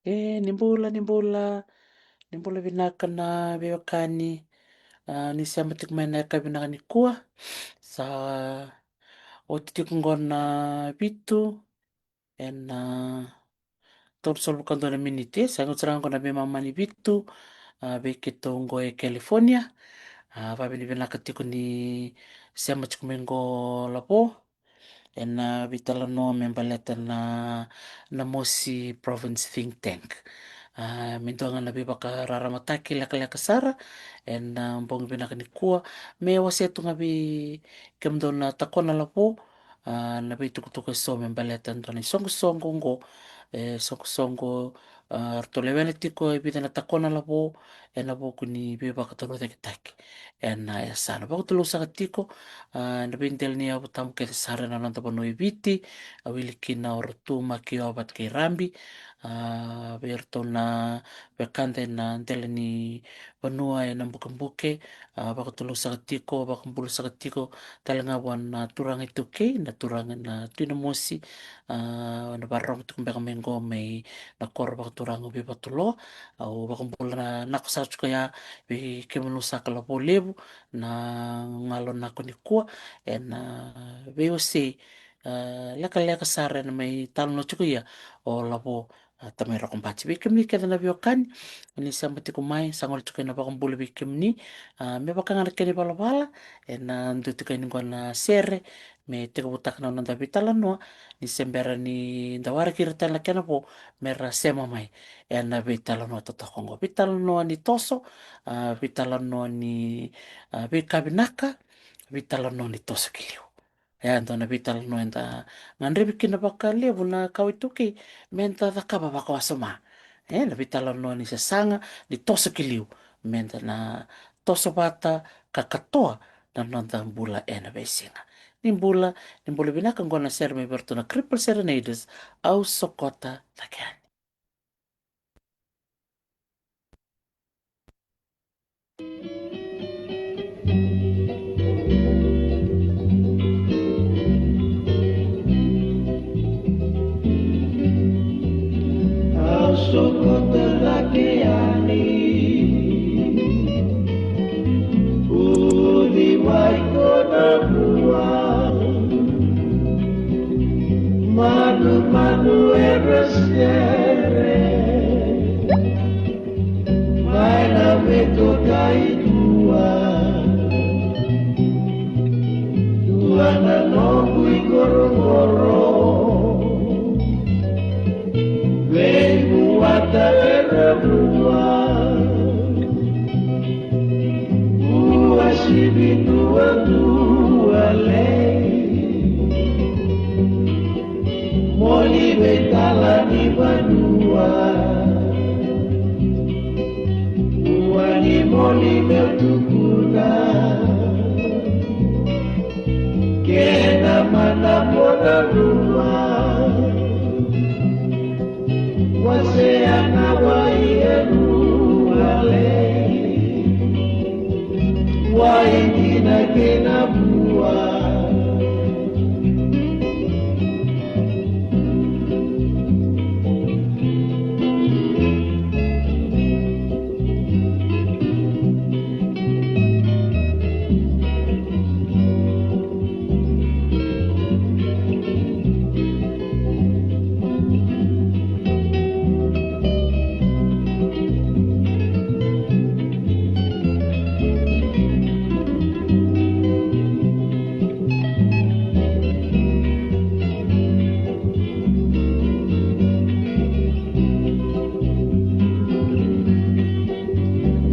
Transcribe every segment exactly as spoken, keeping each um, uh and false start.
E, ni bula, ni bula, ni bula vinaka na veiwekani. A, ni sema tiko mai na yakavi vinaka nikua. Sa oti tiko qo na vitu ena tolusagavulu ka dua na miniti. Sa qo sara qo na veimama ni vitu, a, vei keitou qo e California. A, vavinavinaka tiko ni sema tiko mai qo Lavo ena veitalanoa me baleta na, na Mosi Province Think Tank. A, me dua ga na veivakararamataki lekaleka sara ena bogi vinaka nikua, me wasea tu ga vei kemudou na Takona Lavo, a, na veitukutuku eso me baleta na dua na isoqosoqo oqo, e, soqosoqo, a, ratou lewena tiko e vica na Takona Lavo ena vuku ni veivakatorocaketaki ena yasana. Vakatulou saka tiko, a, na veidela ni yavu tabu kece sara ena noda vanua e Viti, a, wili kina o Rotuma, Kiova vata kei Rabi, a, vei iratou na wekada ena dela ni vanua ena bukebuke, a, vakatulou saka tiko, vakabula saka tiko tale ga vua na turaga iTaukei, na turaga na Tui Namosi, a, na vakarorogo tiko beka mai qo mai na koro vakaturaga o Veivatuloa. Au vakabula na, nako saka tiko ya vei kemunu saka Lavo levu na galo nako nikua ena veiwasei, a, lekaleka sara ena mai talanoa tiko ia o Lavo, a, Tamai Rokobati. Vei kemuni kece na veiwekani ni sema tiko mai, sa gole tiko ena vakabula vei kemuni, a, me vaka ga na kena ivalavala ena dua tiko yani qo na sere me tekivutaka na noda veitalanoa, ni se bera ni da waraki ira tale na kena vo me ra sema mai ena veitalanoa totoka oqo. Veitalanoa ni toso, a, veitalanoa ni, a, veika vinaka, veitalanoa ni toso ki liu. E a dua na veitalanoa eda gadrevi kina vakalevu na kawa iTaukei me da cakava vakawasoma. E na veitalanoa ni sasaga, ni toso ki liu, me da na toso vata ka katoa na noda bula ena veisiga. Ni bula, ni bula vinaka. Oqo na sere mai vei iratou na Cripple Serenaders, Au Sokota Cake Yani. Au sokota cake yani, uci mai ko na vua, manumanu era sere mai na veitokai dua. Dua na noqu iqoroqoro, veivuata era vua. Uasivi duadua lei, moli vei tala ni vanua. Ua ni moli meu tukuna, kena mana mo na lua. Wasea na wai e rua lei, wai dina kei na vua.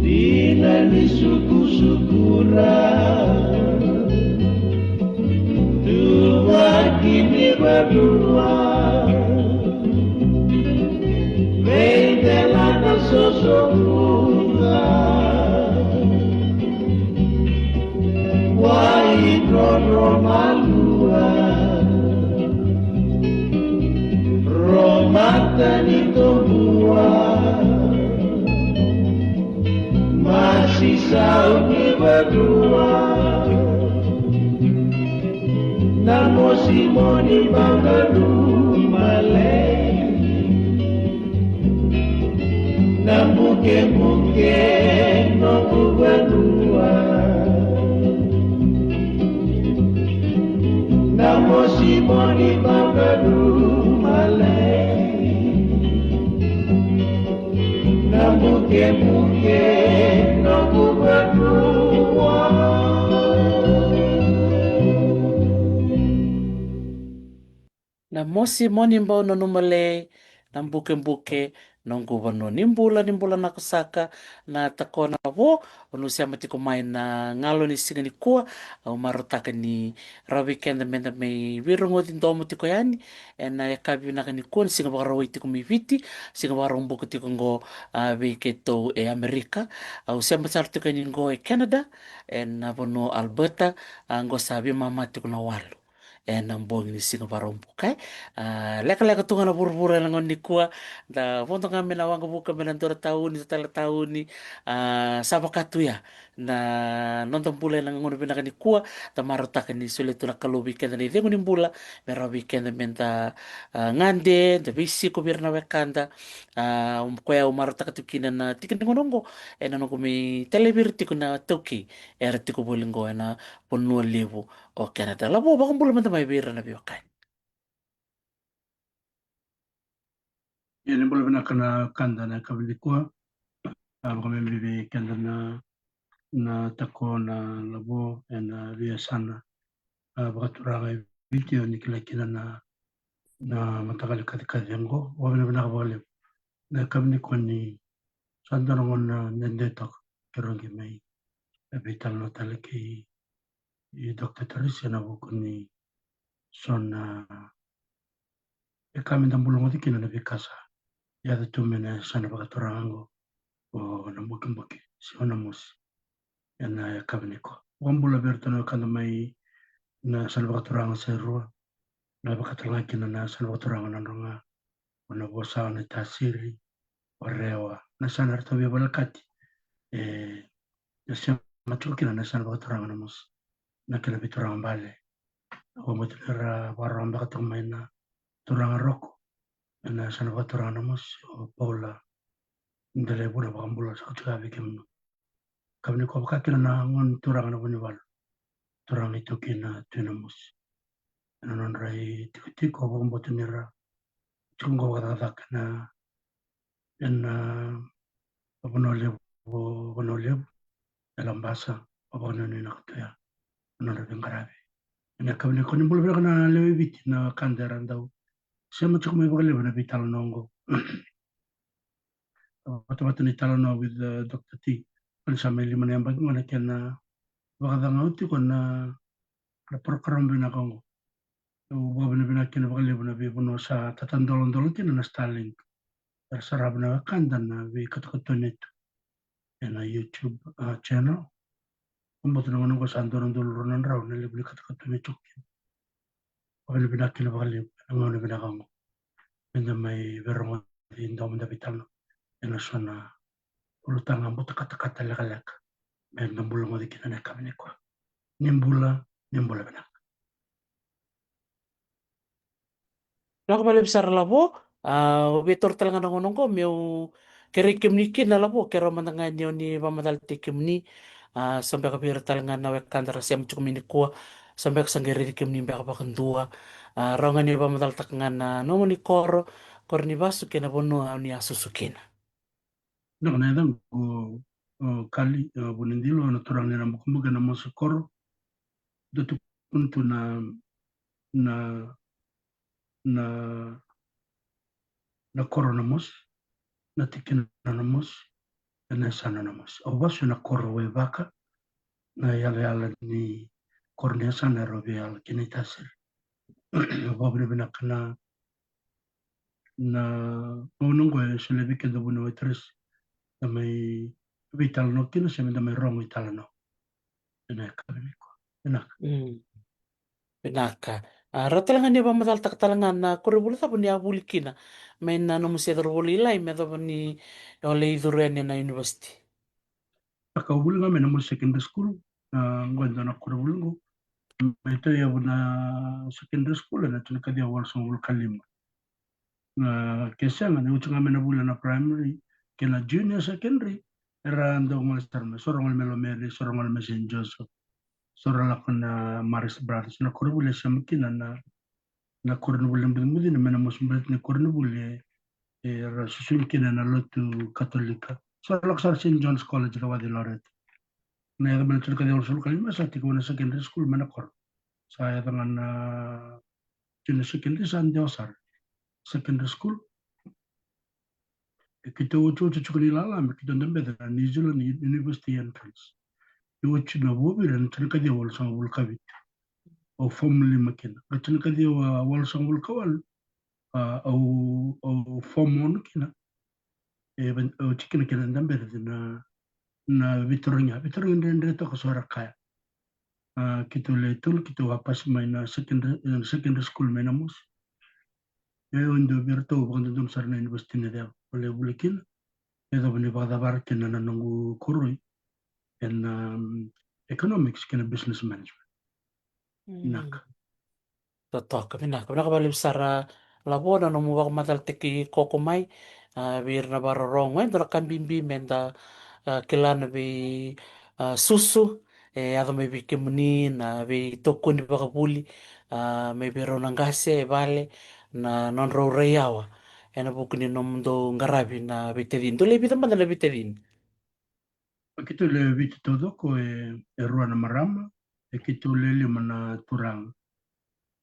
Dina ni sukusukura, tuvaki ni vanua, veidela na sosovuga. Wai roro malua, romata ni tobua, masi sau ni vanua, na mosi moni baka duma lei. Na bukebuke noqu vanua, na mosi moni vakarumalai. Na bukebuke noqu vanua. Na mosi moni bau nanuma lei, na bukebuke noqu vanua. Ni bula, ni bula na kosaka, na takona vo, o nu sema tiko mai na galo ni siga ni kua, au marautaka ni rawa vei keda meda mai veirogoci domo tiko yani, ena yakavi vinaka ni kua, ni siga Vakarauwai tiko mai Viti, siga Vakaraubuka tiko qo, a, vei keitou e Amerika. Au sema sara tiko yani qo e Canada, ena vanua Alberta, a, qo sa veimama tiko na walu. Ena bogi ni siga Vakaraubuka, e. A, lekaleka tu ga na vuravura ena gauna ni kua, da vodo ga mai na waqavuka, mai na dua na tauni, dua tale na tauni, a, sa vaka tu ya na noda bula ena gauna vinaka ni kua, da marautaka ni solia tu na Kalou vei keda na icegu ni bula, me rawa vei keda meda, a, gade, da veisiko vei ira na wekada, a, koya au marautaka tu kina na tiki ni gauna oqo, ena noqu mai taleviri tiko na taukei, era tiko voli qo ena vanua levu o Canada. Lavo, vakabula mada mai vei ira na veiwekani. Ia ni bula vinaka na kada na yakavi ni kua. A, vakabibi vei keda na, na tako na Lavo ena veiyasana, a, vakaturaga e Viti, o ni kila kina na, na mataqali kacikaci oqo. Vakavinavinaka vakalevu na yakavi ni kua ni sa dua na gauna dede toka keirau qai mai veitalanoa tale kei, i Doctor Teresi ena vuku ni so na veika meda bula goci kina, na veika sa yaco tu mai na yasana vakaturaga oqo, o Nabukebuke se o Namosi, ena yakavi ni kua. Vakabula vei iratou na wekada mai na yasana vakaturaga se rua, na vaka tale ga kina na yasana vakaturaga Nadroga, o Navosa, o Naitasiri, o Rewa, na yasana eratou veivalekati. E, e sema tiko kina na yasana vakaturaga Namosi na kena veituraga bale. Au vakabauta ni ra vakarorogo beka tiko mai na turaga Roko ena yasana vakaturaga Namosi, o Paula Delevu, na vakabula sa oti ga vei kemuni. Yakavi ni kua vaka kina na gone turaga na Vunivalu, turaga iTaukei na Tui Namosi. Ena nodra itikotiko, au vakabauta ni ra tiko qo vakacakacaka ena, ena Vanua Levu, Vanua Levu e Labasa, au vakanuinui na ka tu ya na nodra veiqaravi. Ena yakavi ni kua ni bula vinaka na lewe i Viti, na wekada era dau sema tiko mai vakalevu ena veitalanoa oqo. Vatavata ni talanoa with, uh, Doctor T. Kua ni sa mai lima na yabaki qo na kena vakacaga oti tiko na, na program vinaka oqo. Au vakavinavinaka kina vakalevu na veivanua sa tatadoladola kina na Starlink. Era sarava na wekada na veikatokatoni tu ena YouTube, uh, channel. Vakabauta na gauna oqo sa dua na udolu rua na drau na levu ni katokatoni tu kina. Vakavinavinaka kina vakalevu ena gauna vinaka oqo. Meda mai veirogoci, dau meda veitalanoa ena so na ulutaga buta katakata lekaleka meda bula goci kina ena yakavi ni kua. Ni bula, ni bula vinaka. Vinaka vakalevu sara Lavo. A, au via taura tale ga na gauna oqo meu kerei kemuni kina Lavo, kerea mada ga ni o ni vakamacalataki kemuni. A, so beka vei ira tale ga na wekada ra sema tiko mai nikua, so beka sa qai raici kemuni beka vakadua. A, rawa ga ni vakamacalataka ga na nomuni koro, koro ni vasu kei na vanua o ni a susu kina. Vinaka, na yacaqu o, o Kali, o Vunidilo, na turaga ni Nabukebuke, Namosi koro. Dau tukuna tu na, na, na, na koro Namosi, na tikina Namosi, ena yasana Namosi. Au vasu ena koro Waivaka, na yalayala ni koro ni yasana era via yala kina i Tasiri. Au vakavinavinaka na, na gauna oqo e solia vei keda vuniwai Teresi, da mai veitalanoa kina se meda mai rogo italanoa ena yakavi nikua. Vinaka. Mm. Vinaka. A, rawa tale ga ni vakamacalataka tale ga na koronivuli cava ni a vuli kina mai na nomu se cauravou lailai me yacova ni o lai curu yani ena university. Vinaka, au vuli ga mai Namosi Secondary School, a, qo e dua na koronivuli qo. Mai Taiyavu na secondary school ena tinikaciwa walusagavulu ka lima. A, ke sega, ni oti ga mai na vuli ena primary, kei na junior secondary, era dau gole sara mai, so ra gole mai Lomere, so ra gole mai Saint Joseph, so ra lako na Marist Brothers, na koronivuli e sema kina na, na koronivuli na bucibuci, na mena mosi buci na koronivuli e, era susugi kina na lotu Katolika. So ra lako sara Saint John's College, Rawati, Loreto. Na yaco mai na tinikaciwa walusagavulu ka lima sa tiko na secondary school mai na koro. Sa yaco ga na junior secondary, sa dewa sara secondary school. E keitou otioti tiko ni lala me keitou dabeca na New Zealand University entrance. E oti na vuavira na tinikaciwa walusagavulu ka vitu. Au form lima kina. Na tinikaciwa walusagavulu ka walu, a, au, au form ono kina. E, au tiko kina, kina dabeca na, na veitarogi, veitarogi dredre toka, so era kaya. A, keitou le tolu, keitou a pasi mai na secondary, na secondary school mai Namosi. E, au dua vei iratou vakadodonu sara na university na ceva, au lewe vuli kina. E yacova ni vakacavara kina na noqu koroi ena, um, economics kei na business management. Mm. Vinaka. Totoka, vinaka, vinaka vakalevu sara Lavo na nomu vakamacalataki koto mai, a, vei ira na vakarorogo, e dua na ka bibi me da, a, kila na vei, a, susu e yaco mai vei kemuni, na veitokoni vakavuli, a, mai vei rau na qase e vale, na nodrau rai yawa ena vuku ni nomudou qaravi na veitacini. Dou lewe vica mada na veitacini? A, keitou lewe vitu taucoko, e, e rua na marama, e keitou lewe lima na turaga.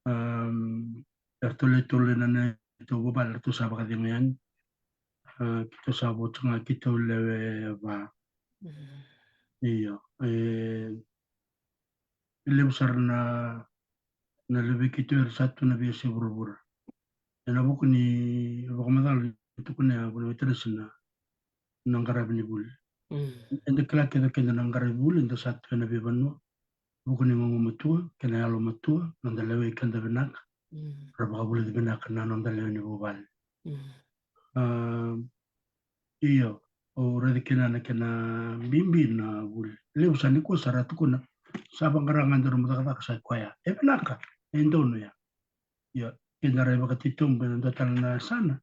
Um, eratou lewe tolu na neitou vuvale, eratou sa vakacegu yani. A, keitou sa vo tu ga, keitou lewe va. Mm. Io, e, e levu sara na, na lewe i keitou era sa tu ena veiyasai vuravura. Ena vuku ni vakamacala e tukuna ya vua na veitarasi na, na qaravi ni vuli. Mm. Eda kila kece o keda na qaravi vuli, eda sa tu ena veivanua, vuku ni gugumatua kei na yalomatua, noda lewai keda vinaka. Mm. Ra vakavulici vinaka na noda lewe ni vuvale. Mm. A, io, au raica kina na kena bibi na vuli. Levu sara nikua sa ra tukuna, sa vaqara ga e dua nomu cakacaka, sa i koya. E vinaka, e donu ya. Io, keda rai vakatitobu ena dua tale na yasana,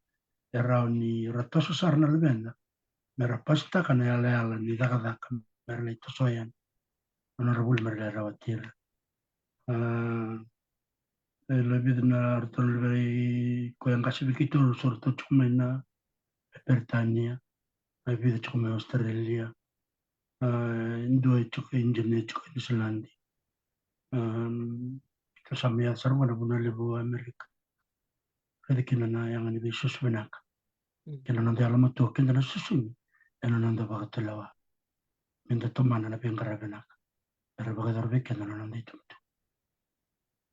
e rawa ni ra toso sara na luveda me ra pasitaka na yalayala ni cakacaka me ra lai toso yani na nodra vuli me ra lai rawati ira. A, e lewe vica na ratou na luvei koya qase vei keitou, so ratou tiko mai na Peritania, e vica tiko mai Australia, a, dua e tiko e India, e tiko e Niusiladi. Um, keitou sa mai yaco sara qo na vanua levu o Amerika. Raica kina na yaga ni veisusu vinaka. Mm. Kei na noda yalomatua, keda na susugi ena noda vakatulewa. Me da tomana na veiqaravi vinaka era vakayacora vei keda na noda itubutubu.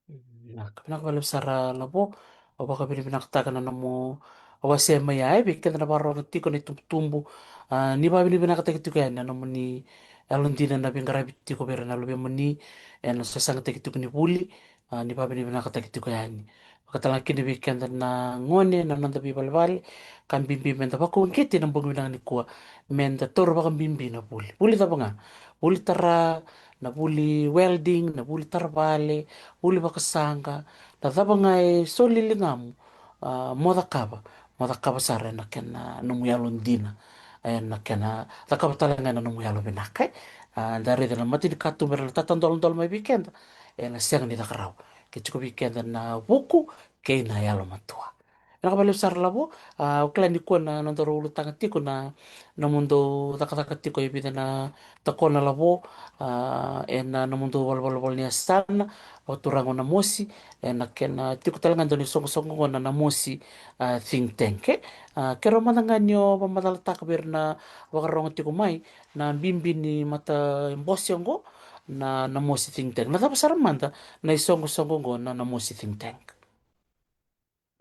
Mm, vinaka, vinaka vakalevu sara Lavo. Au vakavinavinakataka na nomu, au wasea mai ya, e, vei keda na vakarorogo tiko na itubutubu. A, ni vakavinavinakataki tiko yani na nomuni yalodina na veiqaravi tiko vei ira na luvemuni ena sasagataki tiko ni vuli. A, ni vakavinavinakataki tiko yani. Vakatalega kina vei keda na gone, na noda veivalevale, ka bibi me da vakauqeti ena bogi vinaka nikua, me da taura vakabibi na vuli. Vuli cava ga? Vuli tara, na vuli welding, na vuli tara vale, vuli vakasaqa, na cava ga e soli ligamu, a, mo cakava, mo cakava sara ena kena nomu yalodina, ena kena cakava talega ena nomu yalo vinaka, e. A, da raica na mata ni katuba era na tatadoladala mai vei keda, ena sega ni caka rawa ke tiko vei keda na vuku kei na yalomatua. Vinaka vakalevu sara Lavo. A, au kila nikua na nodaru ulutaga tiko na nomudou cakacaka tiko e vica na takona Lavo, a, ena nomudou valenivolavola ni yasana vakaturaga o Namosi, ena kena tiko talega e dua na isoqosoqo oqo na Namosi, a, think tank, e. A, keirau mada ga ni o vakamacalataka vei ira na vakarorogo tiko mai na bibi ni matabose oqo, na, Namosi think tank. Na cava sara mada na isoqosoqo oqo na Namosi think tank?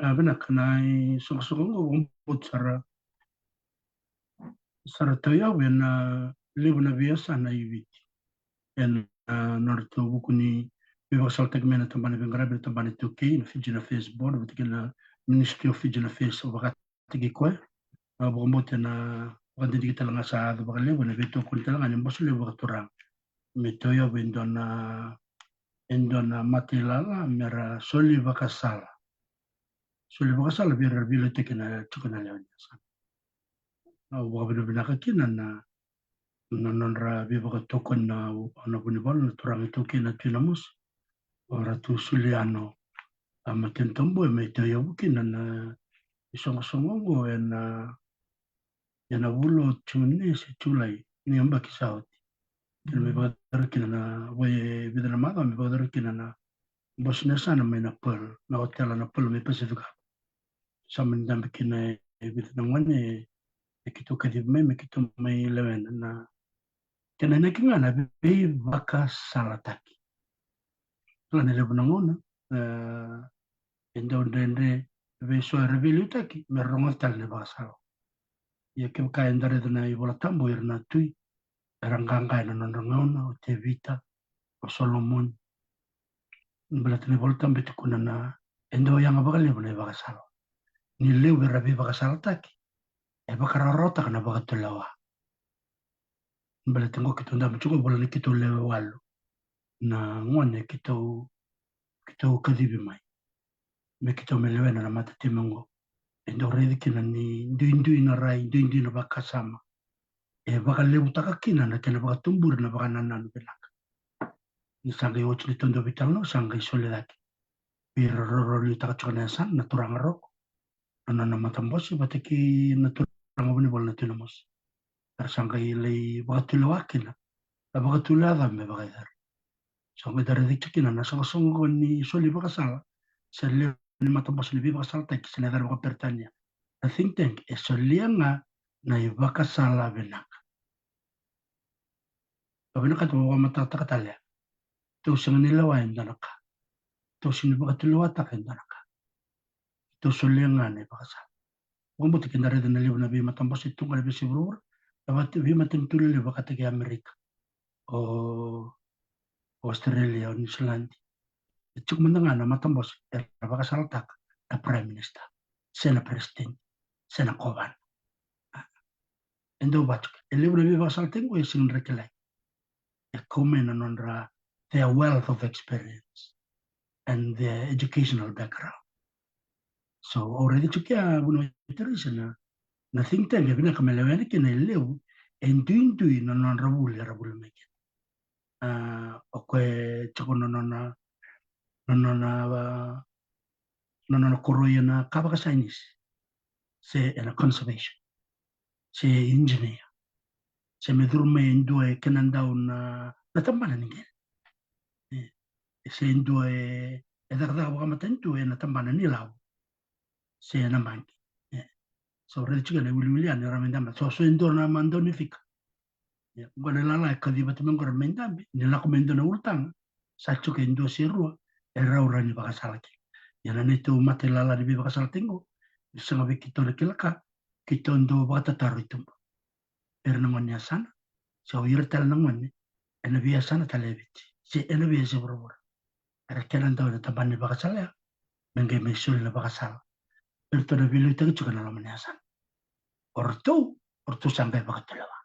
A, vinaka, na isoqosoqo oqo, vakabauta sara, sa ra tauyavu ena levu na veiyasana i Viti ena, a, nodratou vuku ni veivakasalataki mai na tabana veiqaravi, na tabana iTaukei, na Fijian Affairs Board vata kei na Ministry of Fijian Affairs, au vakataki koya. A, vakabauta ena vakadidike talega sa yaco vakalevu ena veitokoni talega ni Bose Levu Vakaturaga me tauyavu e dua na, e dua na mata ilala me ra soli vakasala. Soli vakasala vei ira era veiliutaki ena tiko na lewe ni yasana. au vakavinavinaka kina na, na nodra veivakatokoni na, na Vunivalu, na turaga iTaukei na Tui Namosi. O Ratu Suliano, a, Matanitabue, me tauyavu kina na isoqosoqo oqo ena, ena vula o June se Julai ni yabaki sa oti. Kina me vakayacori kina na, vei vica na macawa me vakayacori kina na bose ni yasana mai na Pearl, na otela na Pearl mai Pacific Harbour. Sa mani dabe kina e vica na gone e keitou kacivi mai me keitou mai lewena na kena inaki ga na veivakasalataki. Kila ni levu na gauna, e, e dau dredre vei so era veiliutaki me ra rogoca tale na ivakasala. Ia kevaka eda raica na iVola Tabu, ira na tui era qaqa ena nodra gauna, o Tevita, o Solomoni. Baleta na iVola Tabu e tukuna na, e dau yaga vakalevu na ivakasala. Ni levu era veivakasalataki, e vakarawarawataka na vakatulewa. Baleta qo keitou dabe tiko, vula ni keitou lewe walu na gone keitou, keitou kacivi mai me keitou mai lewena na matatimi oqo. E dau raici kina ni duidui na rai, duidui na vakasama. E vakalevutaka kina na kena vakatuburi na vakanananu vinaka. Ni sa qai oti ni taudavi tale, na sa qai soli cake vei ira rau liutaka tiko na yasana, na turaga Roko, na nona matabose vata kei na turaga Vunivalu na Tui Namosi. Era sa qai lai vakatulewa kina, na vakatulewa ca me vakayacori. Sa qai da raica tiko kina na soqosoqo ni soli vakasala, se lewe ni matabose ni veivakasalataki, se na yacana vakaperitania na think tank, e solia ga na ivakasala vinaka. Ka vinakata mo vakamatatataka tale, tou sega ni lewa e dua na ka, tou sega ni vakatulewataka e dua na ka, tou solia ga na ivakasala. Vakabauta ke da raica na levu na veimatabose tu ga na veiyasai vuravura, na vata, veimatanitu lelevu vakataki Amerika, o, o Australia, o New Zealand. E tiko mada ga na matabose era vakasalataka na Prime Minister, se na President, se na kovana. E dau vatuka, e levu na veivakasalataki qo e sega ni ra kilai. E kau mai na nodra, their wealth of experience and their educational background. So au raica tiko ya, Vuniwai Teresa, na, na think tank e vinaka me lewena kina e levu, e duidui na nodra vuli era vuli mai kina. A, o koya e tiko na nona, na nona, a, na nona koro ena ka vakasaienisi, se ena conservation, se engineer, se me curu mai e dua e kena dau na, na tabana ni qele. E, se dua e, e cakacaka vakamatanitu ena tabana ni lavo, se ena baqe. E. So raica tiko na iwiliwili yani era mai dabe. So, so e dua na madau ni fika. Ia, qo na ilala e kaciva tu mai qo era mai dabe, ni lako mai dua na ulutaga, sa tiko e dua se rua era rawa ni vakasala kina. Ia na neitou matailala ni veivakasalataki qo, ni sega vei keitou na kila ka, keitou dau vakatataro i tuba. Era na gone ni yasana, se o ira tale na gone ena veiyasana tale e Viti, se ena veiyasai vuravura. Era kena dau ena tabana ni vakasala ya, me qai mai soli na vakasala. Eratou na veiliutaki tiko ena loma ni yasana. O ratou, o ratou sa qai vakatulewa.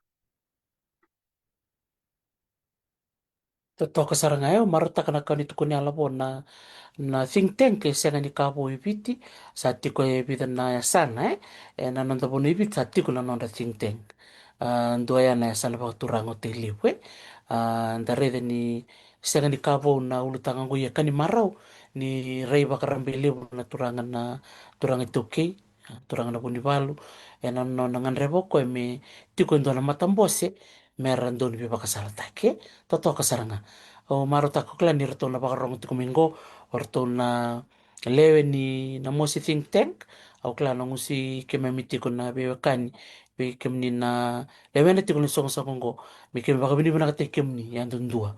Totoka sara ga, e, au marautaka na ka ni tukuni yalavo na, na think tank e sega ni ka vou e Viti, sa tiko e vica na yasana, e, ena noda vanua e Viti sa tiko na nodra think tank. A, dua ya na yasana vakaturaga o Tailevu, e. A, da raica ni sega ni ka vou na ulutaga qo, ia ka ni marau ni rai vakarabailevu na turaga, na turaga iTaukei, a, turaga na Vunivalu, ena nona gadreva o koya me tiko e dua na matabose me ra dau ni veivakasalataki. Totoka sara ga. Au marautaka, au kila ni ratou na vakarorogo tiko mai qo, o ratou na lewe ni Namosi think tank. Au kila na gusu i keimami tiko na veiwekani, vei kemuni na lewena tiko na isoqosoqo qo, me keimami vakavinavinakataki kemuni yadudua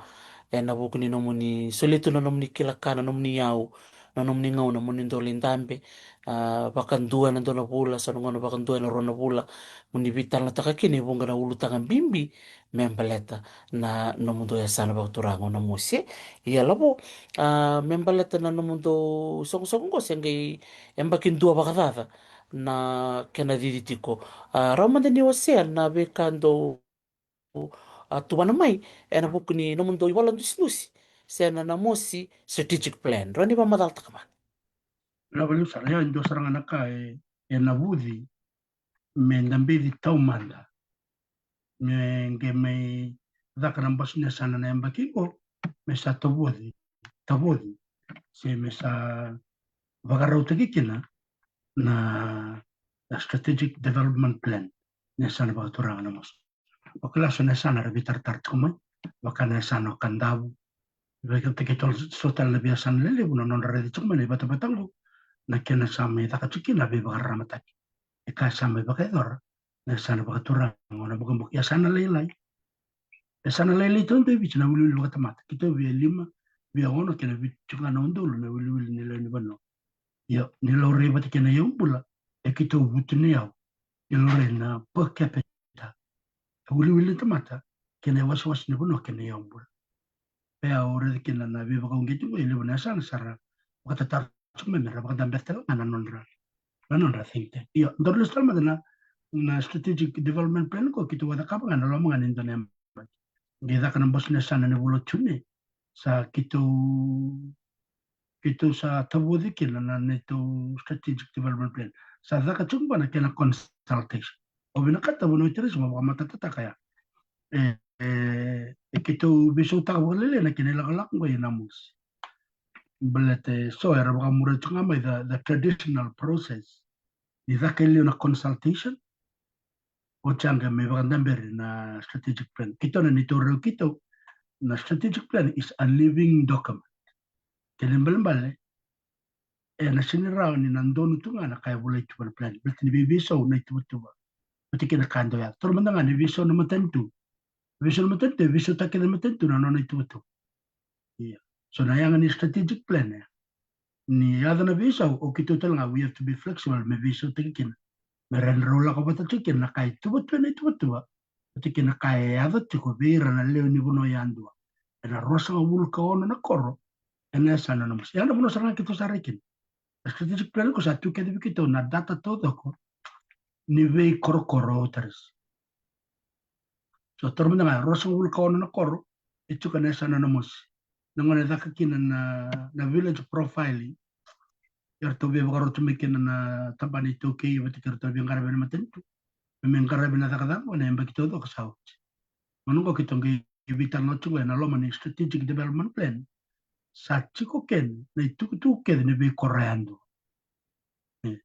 ena vuku ni nomuni solia tu na nomuni kila ka, na nomuni iyau, na nomuni gauna mo ni dau lai dabe, a, vakadua ena dua na vula, so na gauna vakadua ena rua na vula, mo ni veitalanoataka kina e vuqa na ulutaga bibi me baleta na nomudou yasana vakaturaga o Namosi. Ia yalavo, a, me baleta na nomudou soqosoqo qo, se qai yabaki dua vakacaca na kena cici tiko. A, rawa mada ni wasea na veika dou, a, tuvana mai ena vuku ni nomudou ivola dusidusi, se na Namosi strategic plan. Rawa ni vakamacalataka mada. Na vale sara, ia, e dua sara ga na ka e, e navuci me da beci taumada me qai mai caka na bose ni yasana na yabaki qo, me sa tavoci, tavoci, se me sa vakarautaki kina na, na strategic development plan ni yasana vakaturaga na mosi. O kila so na yasana era veitaratara tiko mai, vaka na yasana o Kadavu, vaka tale so tale na veiyasana lelevu na nodra raici tiko mai na ivatavata qo, na kena sa mai caka tiko kina na veivakararamataki. E ka sa mai vakayacora na yasana vakaturaga, o na bukabuka yasana lailai. Yasana lailai taudua e Viti na wiliwili vakatamata. Keitou via lima, via ono kei na vitu tiko ga na udolu na wiliwili ni lewe ni vanua. Io, ni laurai vata kei na iyaubula, e keitou vutuniyau ni laurai na per capita, e wiliwili ni tamata kei na iwasewase ni vanua kei na iyaubula. Pe au raica kina na veivakauqeti qo e levu na yasana sa ra vakatataro tiko mai me ra vakadabera tale ga na nodra, na nodra think tank. Io, daru lesu tale mada na, na strategic development plan qo keitou a cakava ga ena loma ga ni dua na yabaki. Qai caka na bose ni yasana ena vula o June, sa keitou, keitou sa tavoci kina na neitou strategic development plan. Sa caka tiko qo na kena consultation. Au vinakata vua na weteresi mo vakamatatataka ya. E, e, e keitou veisautaka vakalailai na kena ilakolako qo i Namusi. Baleta e so era vakamuria tiko ga mai the, the traditional process. Ni caka e liu na consultation, oti ya qai mai vakadaberi na strategic plan. Keitou na neitou raici keitou, na strategic plan is a living document. Kena ibalebale, ena sega ni rawa ni na donu tu ga na ka e volai tu ena plan. Baleta ni veiveisau na ituvatuva vata kei na ka e dau yaco. Taura mada ga ni veisau na matanitu. Veisau na matanitu, veisautaki na matanitu na nona ituvatuva. Ia. So na yaga ni strategic plan ya, ni yaco na veisau, o keitou tale ga, we have to be flexible me veisautaki kina. Me rawa ni rau lako vata tiko kina na ka e tuvatuva, na ituvatuva vata kei na ka e yaco tiko vei ira na lewe ni vanua yadua ena ruasagavulu ka ono na koro ena yasana na mosi. Ya na vanua sara ga keitou sa rai kina. Na strategic plan qo sa tu kece vei keitou na data taucoko ni veikorokoro, weteresi. So taura mada ga, ruasagavulu ka ono na koro e tiko ena yasana na mosi. Na gauna e caka kina na, na village profiling, eratou via vakaroti mai kina na tabana iTaukei vata kei iratou na veiqaravi ena matanitu me mai qaravi na cakacaka ena yabaki taucoko sa oti. Gauna qo keitou qai veitalanoa tiko ena loma ni strategic development plan, sa tiko kina na itukutuku kece ni veikoro yadua. E,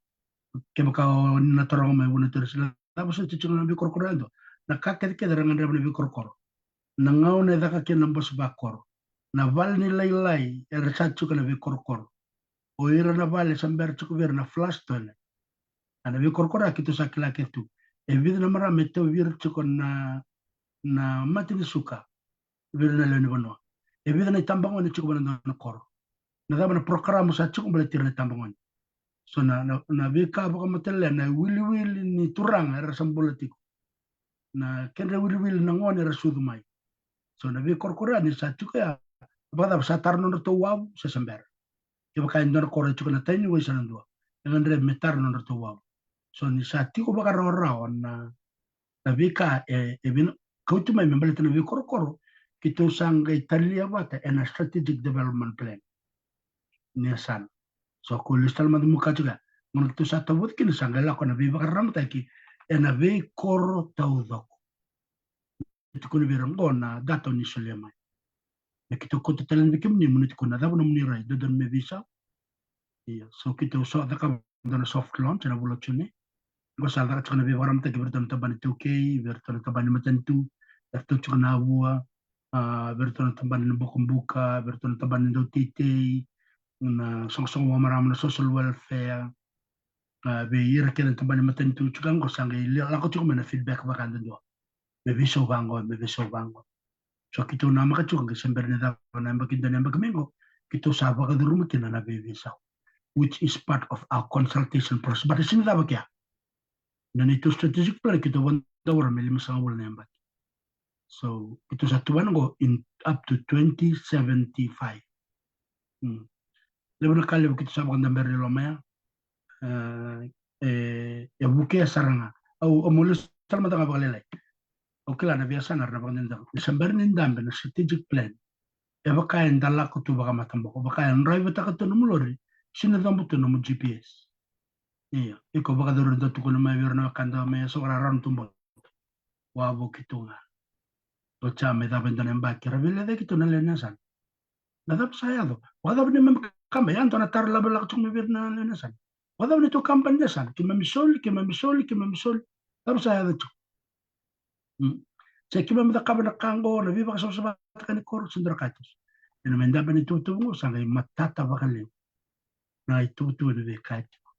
kevaka o ni na taroga mai vua na weteresi, na cava soti e tiko na veikorokoro yadua? Na ka kecekece era gadreva na veikorokoro, na gauna e caka kina na bose vakoro, na vale ni lailai era sa tiko na veikorokoro, o ira na vale sa bera tiko vei ira na flush toilet. A, na veikorokoro ya keitou sa kila kece tu. E vica na marama e tauvi ira tiko na, na mate ni suka vei ira na lewe ni vanua? E vica na itabagone tiko vua na dua na koro? Na cava na porokaramu sa tiko baleti ira na itabagone? So na, na, na veika vakamatailalai, na iwiliwili ni turaga era sa bula tiko, na kedra iwiliwili na gone era sucu mai. So na veikorokoro ya ni sa tiko ya, vakacava, sa tara nodratou wavu se sa bera? Kevaka e dua na koro e tiko na tai ni wai se na dua, e gadrevi me tara nodratou wavu. So ni sa tiko vakarawarawa na, na veika e, e vina, kauti mai me baleta na veikorokoro, keitou sa qai talia vata ena strategic development plan ni yasana. So ko lesu tale mada muka tiko ya, gauna keitou sa tavoci kina, sa qai lako na veivakararamataki ena veikoro taucoko. E tukuni vei ira qo na data o ni solia mai. Me keitou kauta tale yani vei kemuni mo ni tukuna na cava nomuni rai, dodonu me veisau. Ia, so keitou sa cakava dua na soft launch ena vula o June. Qo sa caka tiko na veivakararamataki vei iratou na tabana iTaukei, vei iratou na tabana ni matanitu, eratou tiko na Avua, a, vei iratou na tabana ni Bokobuka, vei iratou na tabana ni dauteitei, na soqosoqo vakamarama, na social welfare, a, vei ira kece na tabana ni matanitu tiko qo, sa qai lako tiko mai na feedback vakayadudua. Me veisau vaqo, me veisau vaqo. So keitou namaka tiko qai se bera ni cava na yabaki, dua na yabaki mai qo, keitou sa vakacuruma kina na veiveisau, which is part of our consultation process. But e sega ni cava kea. Na neitou strategic plan keitou vakadavora me limasagavulu na yabaki. So keitou sa tuvana qo in up to twenty seventy-five. Hmm. Levu na ka levu keitou sa vakadabera i loma ya. E, e, e vukea sara ga. Au, au mo lesu tale mada ga vakalailai. Au kila na veiyasana era na vakadinadina. Ni se bera ni dabe na strategic plan, e vaka eda lako tu vakamataboko, vaka e draivataka tu nomu lori, sega ni coba tu nomu G P S. Io, iko vakacuru dau tukuna mai vei ira na wekada me so ra rawa ni tubu. Wavoki tu ga. Oti ya me cava e dua na yabaki ra veilecayaki tu na lewe ni yasana. Na cava sa yaco? Vakacava ni mami kaba ya dua na taro lavalava tiko mai vei ira na lewe ni yasana? Vakacava ni tu kaba ni yasana? Keimami soli, keimami soli, keimami soli. Cava sa yaco tiko? Mm. Se keimami cakava na ka qo, na veivakasavasavataka ni koro, se dua na ka e toso. Ena me dabe na ituvatuva qo sa qai matata vakalevu na ituvatuva ni veika e tiko.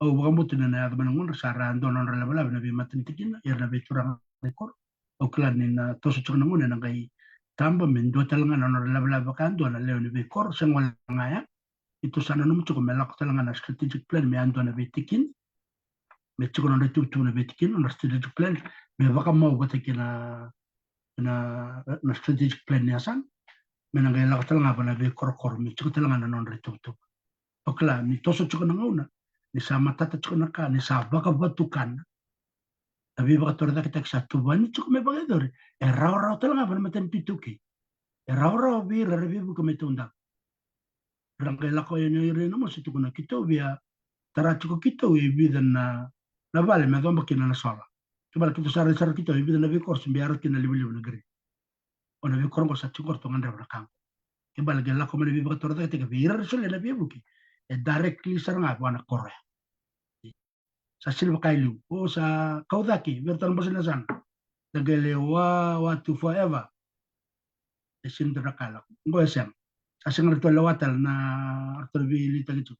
Au vakabauta ni na yaco mai na gauna sa ra dua na nodra lavalava na veimatanitikina, ira na veituraga ni koro. Au kila ni na toso tiko na gauna ena qai taba me dua tale ga na nodra lavalava vakadua na lewe ni veikoro, se gole ga ya. Ito sa nanuma tiko me lako tale ga na strategic plan me yadua na veitikina. Me tiko na nodra ituvatuva na veitikina, nodra strategic plan, me vakamau vata kei na, na, na strategic plan ni yasana. Me na qai lako tale ga va na veikorokoro, me tiko tale ga na nodra ituvatuva. O kila, ni toso tiko na gauna, ni sa matata tiko na ka, ni sa vakavatukana. Na veivakatorocaketaki sa tuvani tiko me vakayacori, e rawarawa tale ga va na matanitu iTaukei. E rawarawa vei ira era veivuke mai taudaku. Ra qai lako yani o ira na mosi tukuna keitou via tara tiko keitou e vica na, na vale me coba kina na sola. Kevaka keitou sa rai sara keitou e vica na veikoro se bera kina na livaliva na grid. O na veikoro qo sa tiko qo ratou gadreva na ka qo. Kevaka qai lako mai na veivakatorocaketaki vei ira era solia na veivuke, e directly sara ga vua na koro ya. Sa sega ni vaka e liu. O sa kau cake vei iratou na bose ni yasana. Da qai lewa, wa tu forever. E sega ni dua na ka e lako. Qo e sega. Sa sega ratou lewa tale na ratou na veiliutaki tu.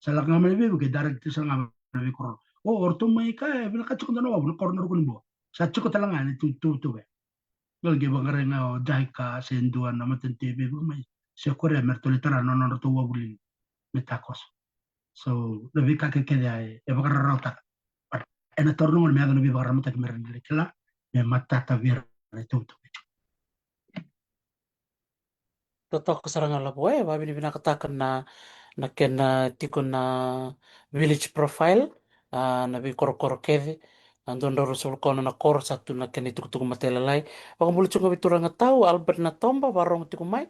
Sa lako ga mai na veivuke, direct sara ga mai na veikoro. O, o ratou mai kaya e vinakata tiko dua na wavu na koro na Rukuniboa. Sa tiko tale ga na ituvatuva ya. Qai qai vaqarai ga o JICA se dua na matanitu e veivuke mai, se korea me ratou lai tara na nodratou wavu lili me takoso. So na veika kece ya e, e vakararawataka. But ena taura na gauna me yaco na veivakararamataki me ra na lai kila, me matata vei ira na ituvatuva. Totoka sara ga Lavo, e, vavinavinakataka na, na kena tiko na village profile, a, na veikorokoro kece, a, dua na drau ruasagavulu ka ono na koro sa tu na kena itukutuku matailalai. Vakabula tiko ga vei turaga tau, Albert Natoba, varogo tiko mai,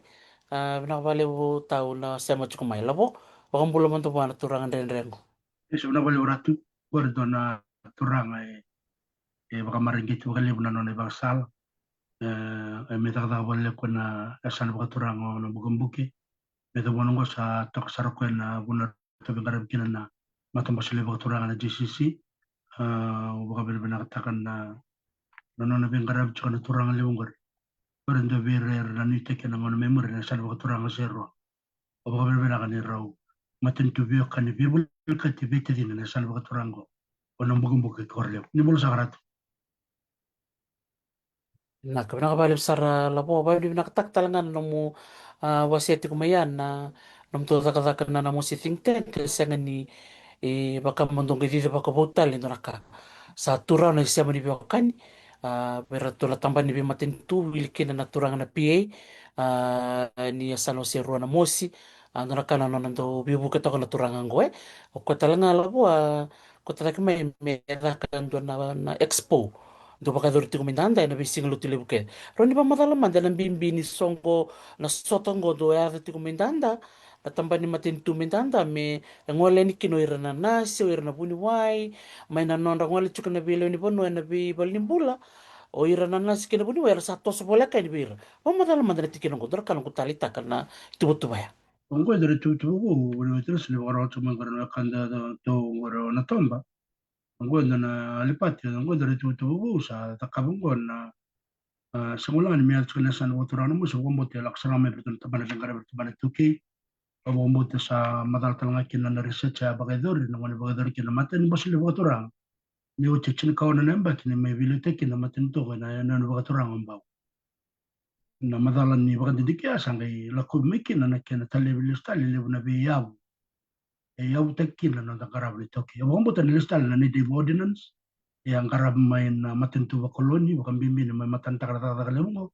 a, vinaka vakalevu tau na sema tiko mai. Lavo, vakabula mada vua na turaga dredre qo. Io, vinaka vakalevu Ratu, qori dua na turaga e, e vakamareqeti vakalevu na nona ivakasala. E, e me cakacaka vakalevu ena yasana vakaturaga o Nabukebuke. Me yacova na qo sa toka sara o koya na vanua ratou veiqaravi kina na matabose levu vakaturaga na JCC. A, au vakavinavinakataka na, na nona veiqaravi tiko na turaga levu qori. Qori dua vei ira era na nuitaki ena gauna mai muri ena yasana vakaturaga se rua. Au vakavinavinaka ni rau matanitu veiwekani veivolekati veitacini ena yasana vakaturaga o Nabukebuke kei Korolevu. Ni bula saka Ratu. Vinaka, vinaka vakalevu sara Lavo, vakavinavinakataka tale ga na nomu, a, wasea tiko mai ya na nomutou cakacaka na, na Namosi think tank, e sega ni, e, vaka mo dou qai cici vakavou tale e dua na ka. Sa tu rawa na isema ni veiwekani, a, vei iratou na tabana ni veimatanitu, wili kina na turaga na PA, a, ni yasana o Serua Namosi, a, dua na ka na nona dau veivuke toka na turaga qo, e. O koya tale ga Lavo, a, ko tacake mai me caka dua na, na expo. Dau vakayacori tiko mai dada ena veisiga lotu levu kece. Rawa ni vakamacala mada na bibi ni soqo, na sota qo dau yaco tiko mai dada, na tabana ni matanitu mai dada, me gole yani kina o ira na nasi, o ira na vuniwai, mai na nodra gole tiko na veilewe ni vanua ena veivalenibula, o ira na nasi kei na vuniwai era sa toso voleka yani vei ira. Vakamacala mada na tikina qo, dua na ka noqu taleitaka na tuvatuva ya. Oqo e dua na ituvatuva vou, vuniwai tale sa ni vakarau tiko mai qori na wekada tou qori o Natoba. Oqo e dua na alipati, oqo e dua na ituvatuva vou sa cakava oqo na, a, sa gole ga ni me yaco tiko na yasana vakaturaga Namosi, au vakabauta e lako sara ga mai vei iratou na tabana veiqaravi, tabana iTaukei. Au vakabauta sa macala tale ga kina na research a vakayacori, na gauna e vakayacori kina na matanibose levu vakaturaga. Ni oti e tinikaono na yabaki ni mai veiliutaki kina na matanitu qo ena, ena yanuyanu vakaturaga o Bau. Na macala ni vakadidike ya sa qai lakovi mai kina na kena talevi lesu tale e levu na veiyavu e yavutaki kina na noda qarava na iTaukei. Au vakabauta ni lesu tale na Native Ordinance e a qarava mai na matanitu vakoloni, vakabibi na mai matanataka na cakacaka levu qo,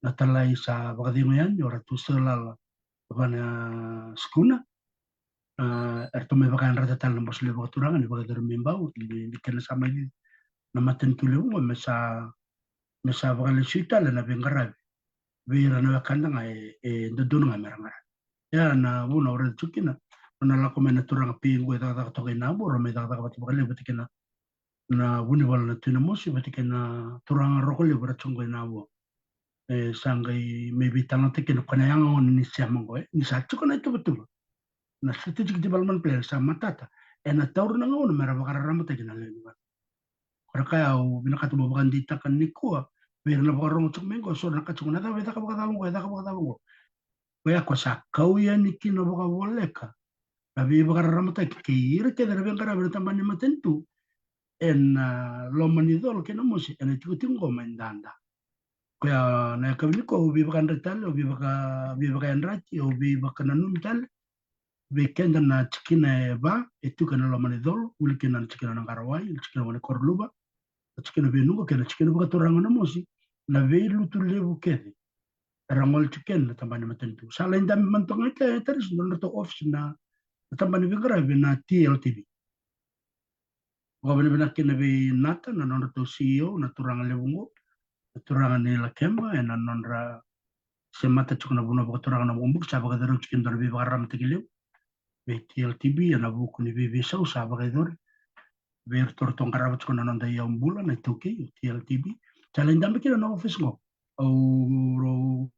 na talai sa vakacegu yani o Ratu Seilala Vanaskuna. A, eratou mai vakayadrata tale na bose levu vakaturaga ni vakayacori mai Bau, ni, ni kena sa mai cici na matanitu levu qo me sa, me sa vakalesui tale na veiqaravi vei ira na wekada ga e, e dodonu ga me ra qaravi. Ia na vuna au raica tiko kina, na lako mai na turaga Pi qo e cakacaka toka i Navua, rau mai cakacaka vata vakalevu vata kei na, na vunivola na Tui Namosi vata kei na turaga Rokolevu era tu qo i Navua. E sa qai mai veitalanoataki kina ko na yaga gona ni sema qo, e, ni sa tiko na ituvatuva, na strategic development plan sa matata, ena taura na gauna mera vakararamataki na lewe ni vanua. Ko na ka au vinakata mo vakadeitaka nikua vei ira na vakarorogo tiko mai qo, so na ka tiko na cava e caka vakacava qo, e caka vakacava qo. Koya ko sa kau yani kina vakavoleka na veivakararamataki kei ira kece na veiqaravi na tabana ni matanitu ena loma ni colo kei Namosi ena itikotiko qo mai Dada. Koya na yakavi nikua au veivakayadrati tale, au veivaka, veivakayadrati, au veivakananumi tale vei keda na tikina e va e tiko ena loma ni colo, wili kina na tikina na Qarawai, na tikina Vanikoro Luva, na tikina Venuqa kei na tikina vakaturaga Namosi, na veilutu levu kece era gole tiko kina na tabana ni matanitu. Sa lai dabe mada toka ga i kea e Tarisi, na nodratou ofisi na, na tabana ni veiqaravi na T L T V. Vakavinavinaka kina vei Nata, na nodratou C E O, na turaga levu qo, na turaga ni Lakeba, ena nodra semata tiko na vanua vakaturaga na Vukabuki, sa vakacerei tiko e dua na veivakararamataki levu vei T L T V ena vuku ni veiveisau sa vakayacori vei iratou ratou qarava tiko na noda iyau bula na iTaukei, o T L T V. Sa lai dabe kina na ofisi qo. Au, au,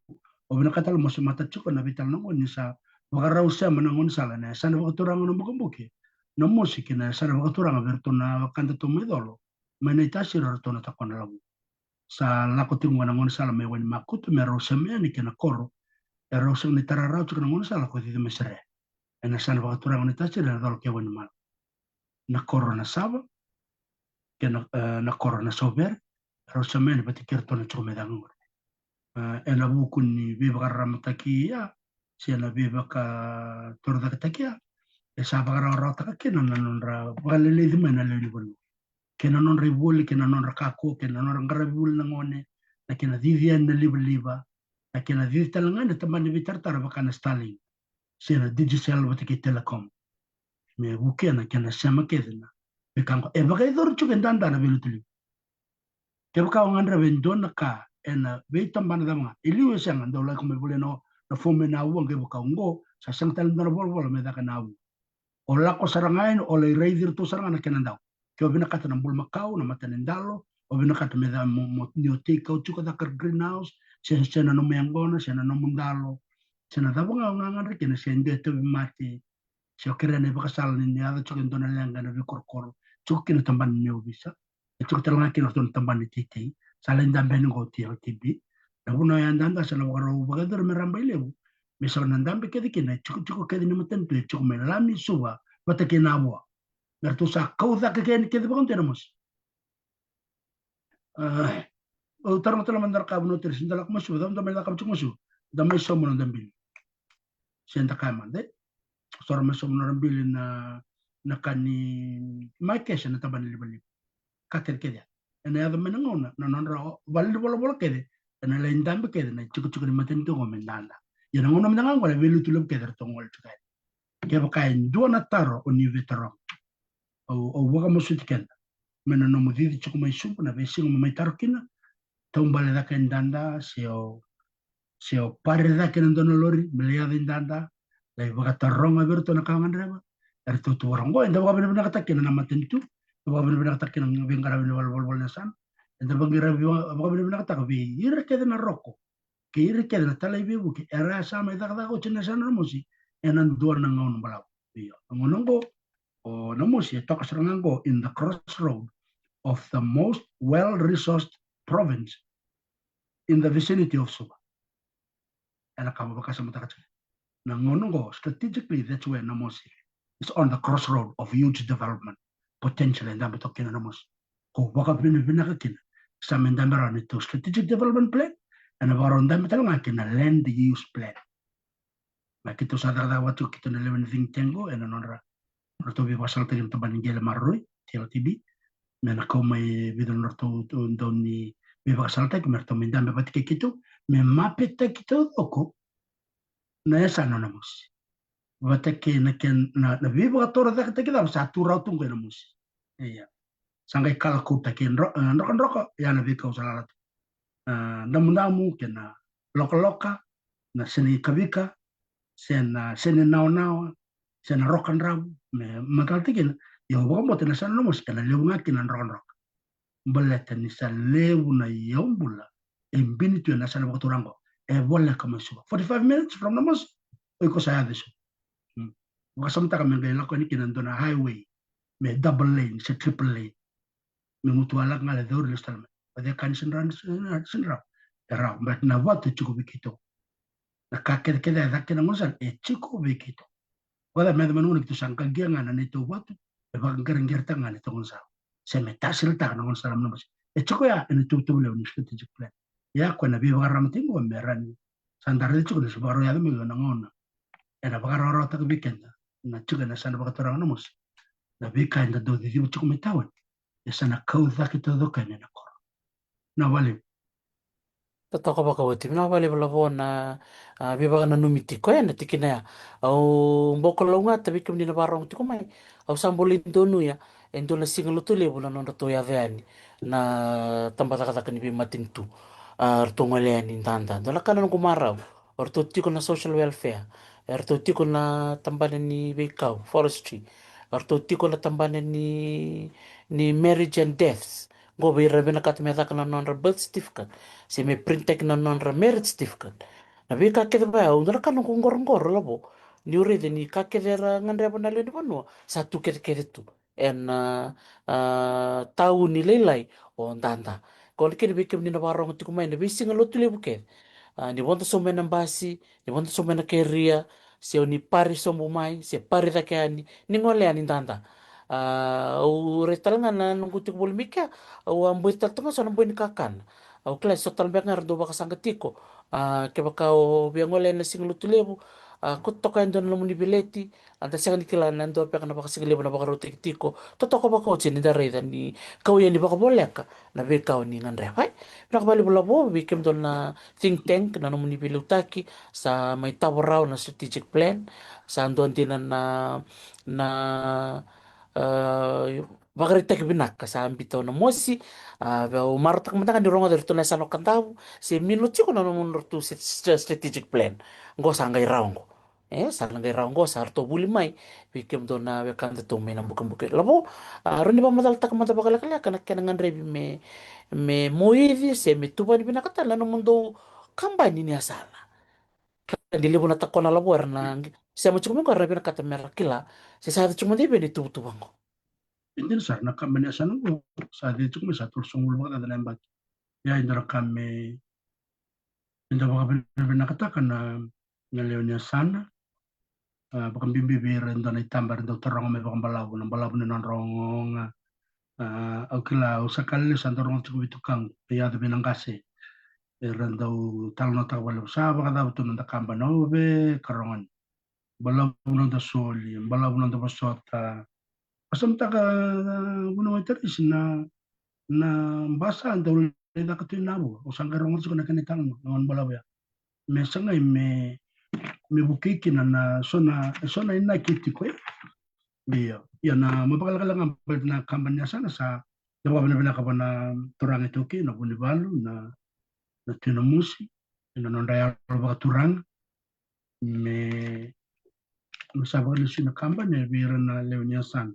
au vinakata tale mo semata tiko na veitalanoa qo ni sa vakarau sema na gaunisala ena yasana vakaturaga na Bukabuki, Namosi, kei na yasana vakaturaga vei iratou na wekadatou mai colo, mai Naitasiri, ratou na Takonalavu. Sa lako tiko qo na gaunisala mai Wainimakutu me rau sema yani kei na koro e rau sega ni tara rawa tiko na gaunisala ko Cici mai Sere, ena yasana vakaturaga o Naitasiri ena colo kei Wainimalu. Na koro na Sava kei na, e, na koro na Sauvere, rau sema yani vata kei iratou na tiko mai cake qori. E, ena vuku ni veivakararamataki ya se na veivakatorocaketaki ya, e sa vakarawarawataka kina na nodra vakaleleci mai na lewe ni vanua, kei na nodra ivoli, kei na nodra kakua, kei na nodra qaravi vuli na gone, na kena cici yani na livaliva, na kena cici tale ga na tabana ni veitaratara vaka na Starlink se na Digicel vata kei Telecom, me vukea na kena sema kece na veika qo. E vakayacori tiko e Dada na veilutu levu. Kevaka o gadreva e dua na ka ena veitabana cava ga, e liu e sega, dau lako mai volia na, na fomu e Navua, kevaka o qo sa sega tale dua na volavola me caka e Navua. O lako sara ga yani, o lai raici iratou sara ga na kena dau. Ke o vinakata na bulumakau, na mata ni dalo, o vinakata me ca mo, mo, ni o take out tiko, caka greenhouse, se, se na nomu yaqona, se na nomu dalo, se na cava ga o gagadre kina, se dua e tauvimate, se o kerea na ivakasala ni, ni yaco tiko e dua na leqa ena veikorokoro, tiko kina tabana ni ovisa. E tiko tale ga kina ratou na tabana ni teitei. Sa lai dabe yani qo T L T V. Na vanua ya Dada sa na vakarau vakayacori me rabailevu, me sa na dabe kece kina na itikotiko kece ni matanitu e tiko mai Lami, Suva vata kei Navua. Me ratou sa kau cake yani kece vakadua e Namosi. A, au taroga tale mada na ka, vanua Tarisi, da lako mai Suva, cava da mai cakava tiko mai Suva? Da mai sauma na noda bili. Se da kaya mada, e? Sa ra mai sauma na nodra bili na, na ka ni mai kese na tabana ni livaliva. Ka kecekece ya ena yaco mai na gauna na nodra valenivolavola kece ena lai dabe kece na itikotiko ni matanitu qo mai Dada. Ia na gauna mada ga qo na veilutu levu kece eratou gole tiko yani. Kevaka e dua na taro o ni veitaroga, au, au vakamasuti keda, mai na nomu cici tiko mai Suva na veisiga mo mai taro kina, taubale cake e Dada, se o, se o pare cake ena dua na lori me lai yaco i Dada, lai vakataroga vei iratou na ka o gadreva. Eratou tu vakaoqo, eda vakavinavinakataka kina na matanitu, eda vakavinavinakataka kina na veiqaravi ni valenivolavola ni yasana, eda vaqara, vakavinavinakataka vei ira kece na roko kei ira kece na talai veivuke era sa mai cakacaka oti ena yasana Namosi ena dua na gauna balavu. Io, na gauna oqo o Namosi e toka sara ga qo in the crossroad of the most well-resourced province in the vicinity of Suva. Ena ka mo vakasamataka tiko. Na gauna oqo, strategically, that's where Namosi is on the crossroad of huge development potential e dabe toka kina Namosi. Ko vakavinavinaka kina, sa mai dabe rawa na neitou strategic development plan, ena vakarau dabe tale ga kina land use plan. Na keitou sa cakacaka vata tiko keitou na lewe ni think tank qo, ena nodra, nodratou veivakasalataki na tabana ni qele maroroi, T L T V, me na kau mai e vica na nodratou, tou, dau ni veivakasalataki me ratou mai dabe vata kei keitou, me mapetaki taucoko na yasana o Namosi vata kei na kena, na, na veivakatorocaketaki cava sa tu rawa tu qo e Namosi. Ia. Sa qai kalakoutaki e dro-, e, drokadroka, ia na veika au sa lala tu. E, damudamu kei na lokaloka, na sega ni kavika, se na sega ni nawanawa, se na roka dravu me matalataki kina. Ia au vakabauta na yasana na Namosi ena levu ga kina na drokadroka. Baleta ni sa levu na iyau bula e bini tu ena yasana vakaturaga qo. E voleka mai Suva, forty-five minutes from Namosi, o iko sa yaco i Suva. Hmm. Vakasamataka me qai lako yani kina dua na highway me double lane se triple lane, me mutu a lako ga le cauri lesu tale mai. Vacekani se dra se dra e rawa, but na vatu e tiko vei keitou. Na ka kecekece e caka kina na gaunisala e tiko vei keitou. Vaka me yaco mai na gauna keitou sa qaqia ga na neitou vatu, e vakaqereqeretaka ga neitou gaunisala, se me tasilataka na gaunisala mai Namosi. E tiko ya ena tuvatuva levu ni strategic plan. Ia ko na veivakararamataki tiko me rawa ni sa da raica tiko ni sa vakarau yaco mai na gauna ena vakarawarawataka vei keda na tiko ena yasana vakaturaga Namosi na veika eda dau ciciva tiko mai tauni. E sa na kau cake taucoko yani ena koro. Na vale. Totoka vakaoti. Na vale valavo na, a, veivakananumi tiko ena tikina ya. Au bau kalougata vei kemuni na vakarorogo tiko mai. Au sa bolei donuya e dua na siga lotu levu na nodratou yaco yani na tabacakacaka ni veimatanitu. A, ratou gole yani dada. Dua na ka na noqu marau. O ratou tiko na social welfare, e ratou tiko na tabana ni veikau, forestry, o ratou tiko na tabana ni, ni marriage and deaths. Qo vei ira vinakata me caka na nodra birth certificate se me printaki na nodra marriage certificate. Na veika kece vaya, au dua na ka noqu qoroqoro lavo niu raica ni ka kece era gadreva na lewe ni vanua sa tu kecekece tu ena, a, tauni lailai o dada. Ko na kena vei kemuni na vakarorogo tiko mai na veisiga lotu levu kece. A, ni vodo sobu mai na basi, ni vodo sobu mai na keria, se o ni pari sobu mai, se pari cake yani, ni gole yani dada. A, au rai tale ga na noqu tiko voli mai kea, au a boi tale toka so na boi ni kakana. Au kila so tale beka ga era dau vakasaqa tiko. A, kevaka o via gole yani na siga lotu levu, a, ko toka e dua na nomuni veleti, a da sega ni kila na dua beka na vakasigalevu na vakarautaki tiko. Totoka vakaoti ni da raica ni kau yani vakavoleka na veika o ni gadreva. Vinaka vakalevu lavo vei kemudou na think tank na nomuni veiliutaki, sa mai tavo rawa na strategic plan, sa dua dina na, na, a, vakaraitaki vinaka sa biuta o Namosi. A, au marautaka mada ga ni rogoca iratou na yasana o Kadavu se mino tiko na nomudratou strategic plan. Qo sa qai rawa qo. E, sa na qai rawa qo sa ratou vuli mai vei kemudou na wekadatou mai na bukebuke. Lavo, a, rawa ni vakamacalataka mada vakalekaleka na kena gadrevi me, me moici se me tuvani vinaka tale na nomudou kabani ni yasana. Kila ni levu na takona lavo era na sema tiko mai qo era na vinakata mera kila se sa yaco tiko mada i vei na ituvatuva qo. E dina sara, na kabani ni yasana qo sa yaco tiko mai sa tolusagavulu vakacaca na yabaki. Ia e dua na ka me, me da vakavinavinakataka na, na lewe ni yasana. A, vakabibi vei ira e dua na itaba era dau taroga me vakabalavu, na balavu ni nodra ogaoga. A, au kila, au sa kala lesu sa dau rogoca tiko vei tukaqu, e yaco vei na qase. Era dau talanoataka vakalevu, sa vakacava tu noda kabani, ove ka rogo ni balavu noda soli, balavu noda vosota. Vakasamataka, a, vuna wai tarisi na, na basa dau lai caka tu i Navua. Au sa qai rogoca tiko na kena italanoa, na gone balavu ya. Me sagai me, me vukei kina na so na, so na inaki e tiko ya. Ia, ia na, me vakalekaleka ga baleta na kabani ni yasana sa, na vakavinavinaka vua na turaga iTaukei, na Vunivalu, na, na Tui Namosi, ena nodra yalo vakaturaga. Me, me sa vakalesui na kabani vei ira na lewe ni yasana.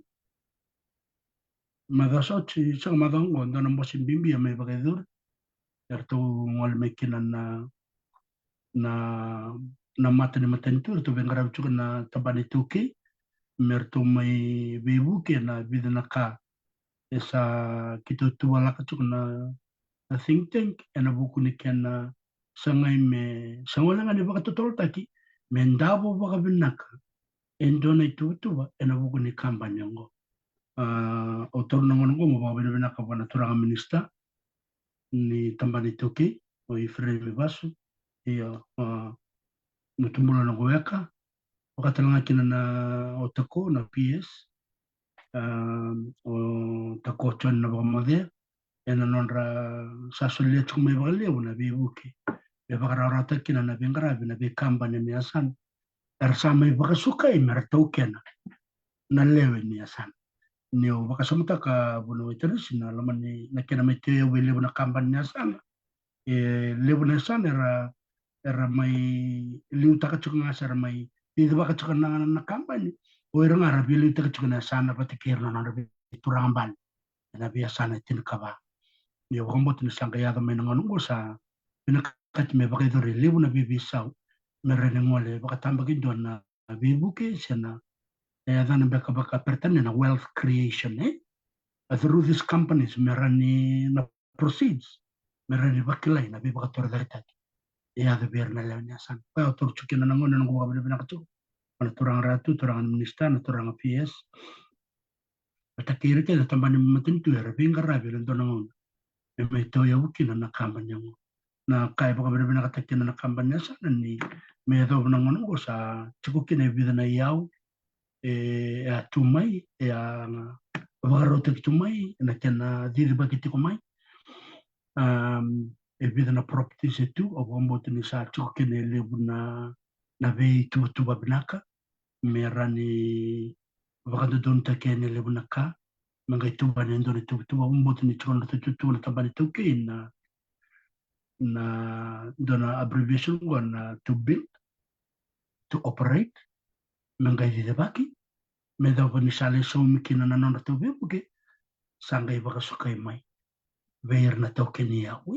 Macawa sa oti, sega, macawa qo, dua na bose bibi a mai vakayacori. Eratou gole mai kina na, na, na mata ni matanitu, eratou veiqaravi tiko na tabana iTaukei me ratou mai veivuke ena vica na ka e sa keitou tuvalaka tiko na, na think tank ena vuku ni kena sagai me, sa gole ga ni vakatotolotaki me davo vakavinaka e dua na ituvatuva ena vuku ni kabani oqo. A, au taura na gauna oqo mo vakavinavinaka vua na turaga minisita ni tabana iTaukei, o Ifereimi Vasu, ia, a, mo tubula na weka, vaka tale ga kina na, o Tako na P S, a, o Tako John na Vakamoce, ena nodra sa solia tiko mai vakalevu na veivuke me vakarawarawataka kina na veiqaravi na veikabani ni yasana. Era sa mai vakasukai me ra taukena na lewe ni yasana. Niu vakasamataka vua na wai tarisi na loma ni, na kena mai tei au vei levu na kabani ni yasana. E levu na yasana era, era mai liutaka tiko ga se era mai cicivaka tiko na, na kabani. O ira ga ra veiliutaki tiko na yasana vata kei ira na nodra veituraga bale ena veiyasana e tinikava. Ia vakabauta ni sa qai yaco mai na gauna oqo sa vinakati me vakayacori e levu na veiveisau me rawa ni gole vakatabakidua na veivuke se na, e yacana beka vakaperitania na wealth creation, e? A through these companies me rawa ni na proceeds me rawa ni vakilai na veivakatorocaketaki e yaco vei ira na lewe ni yasana. Koya au taura tiko kina na gauna, na noqu vakavinavinaka tiko vua na turaga Ratu, turaga na minisita, na turaga P S, vata kei ira kece na tabana ni matanitu era veiqaravi ena dua na gauna me mai tauyavu kina na kabani oqo. Na ka e vakavinavinakataki kina na kabani ni yasana ni me yacova na gauna oqo sa tiko kina e vica na iyau e a tu mai, e a vakarautaki tu mai, na kena cicivaki tiko mai. Um, e vica na properties e tu, au vakabauta ni sa tiko kina e levu na, na veituvatuva vinaka me rawa ni vakadodonutaki yani e levu na ka, me qai tuvani e dua na ituvatuva. Au vakabauta ni tiko na nodratou tuvatuva na tabana iTaukei na, na dua na abbreviation oqo na to build, to operate, me qai cicivaki, me yacova ni sa lai saumi kina na nodratou veivuke, sa qai vakasukai mai vei ira na taukei ni iyau.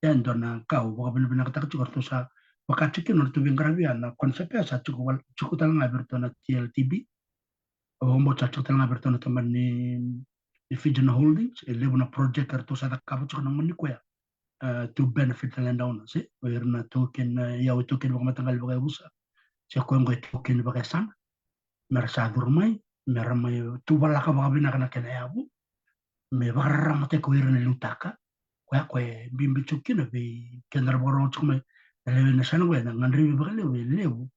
Ia e dua na ka au vakavinavinakataka tiko, ratou sa vaka tiko kina na nodratou veiqaravi, a na concept ya sa tiko wal-, tiko tale ga vei iratou na T L T B. Au vakabauta sa tiko tale ga vei iratou na tabana ni, ni Fijian Holdings, e levu na project eratou sa cakava tiko na gauna ni koya, uh, to benefit the landowners, e? O ira na taukei ni iyau, e taukei ni vakamataqali vakayavusa, se koya oqo e taukei ni vakayasana, me ra sa curu mai, me ra mai tuvalaka vakavinaka na kena yavu, me vakararamataki o ira na liutaka. Koya, koya e bibi tiko kina vei keda ra vakarorogo tiko mai na lewe ni yasana oqo, ena gadrevi vakalevu, e levu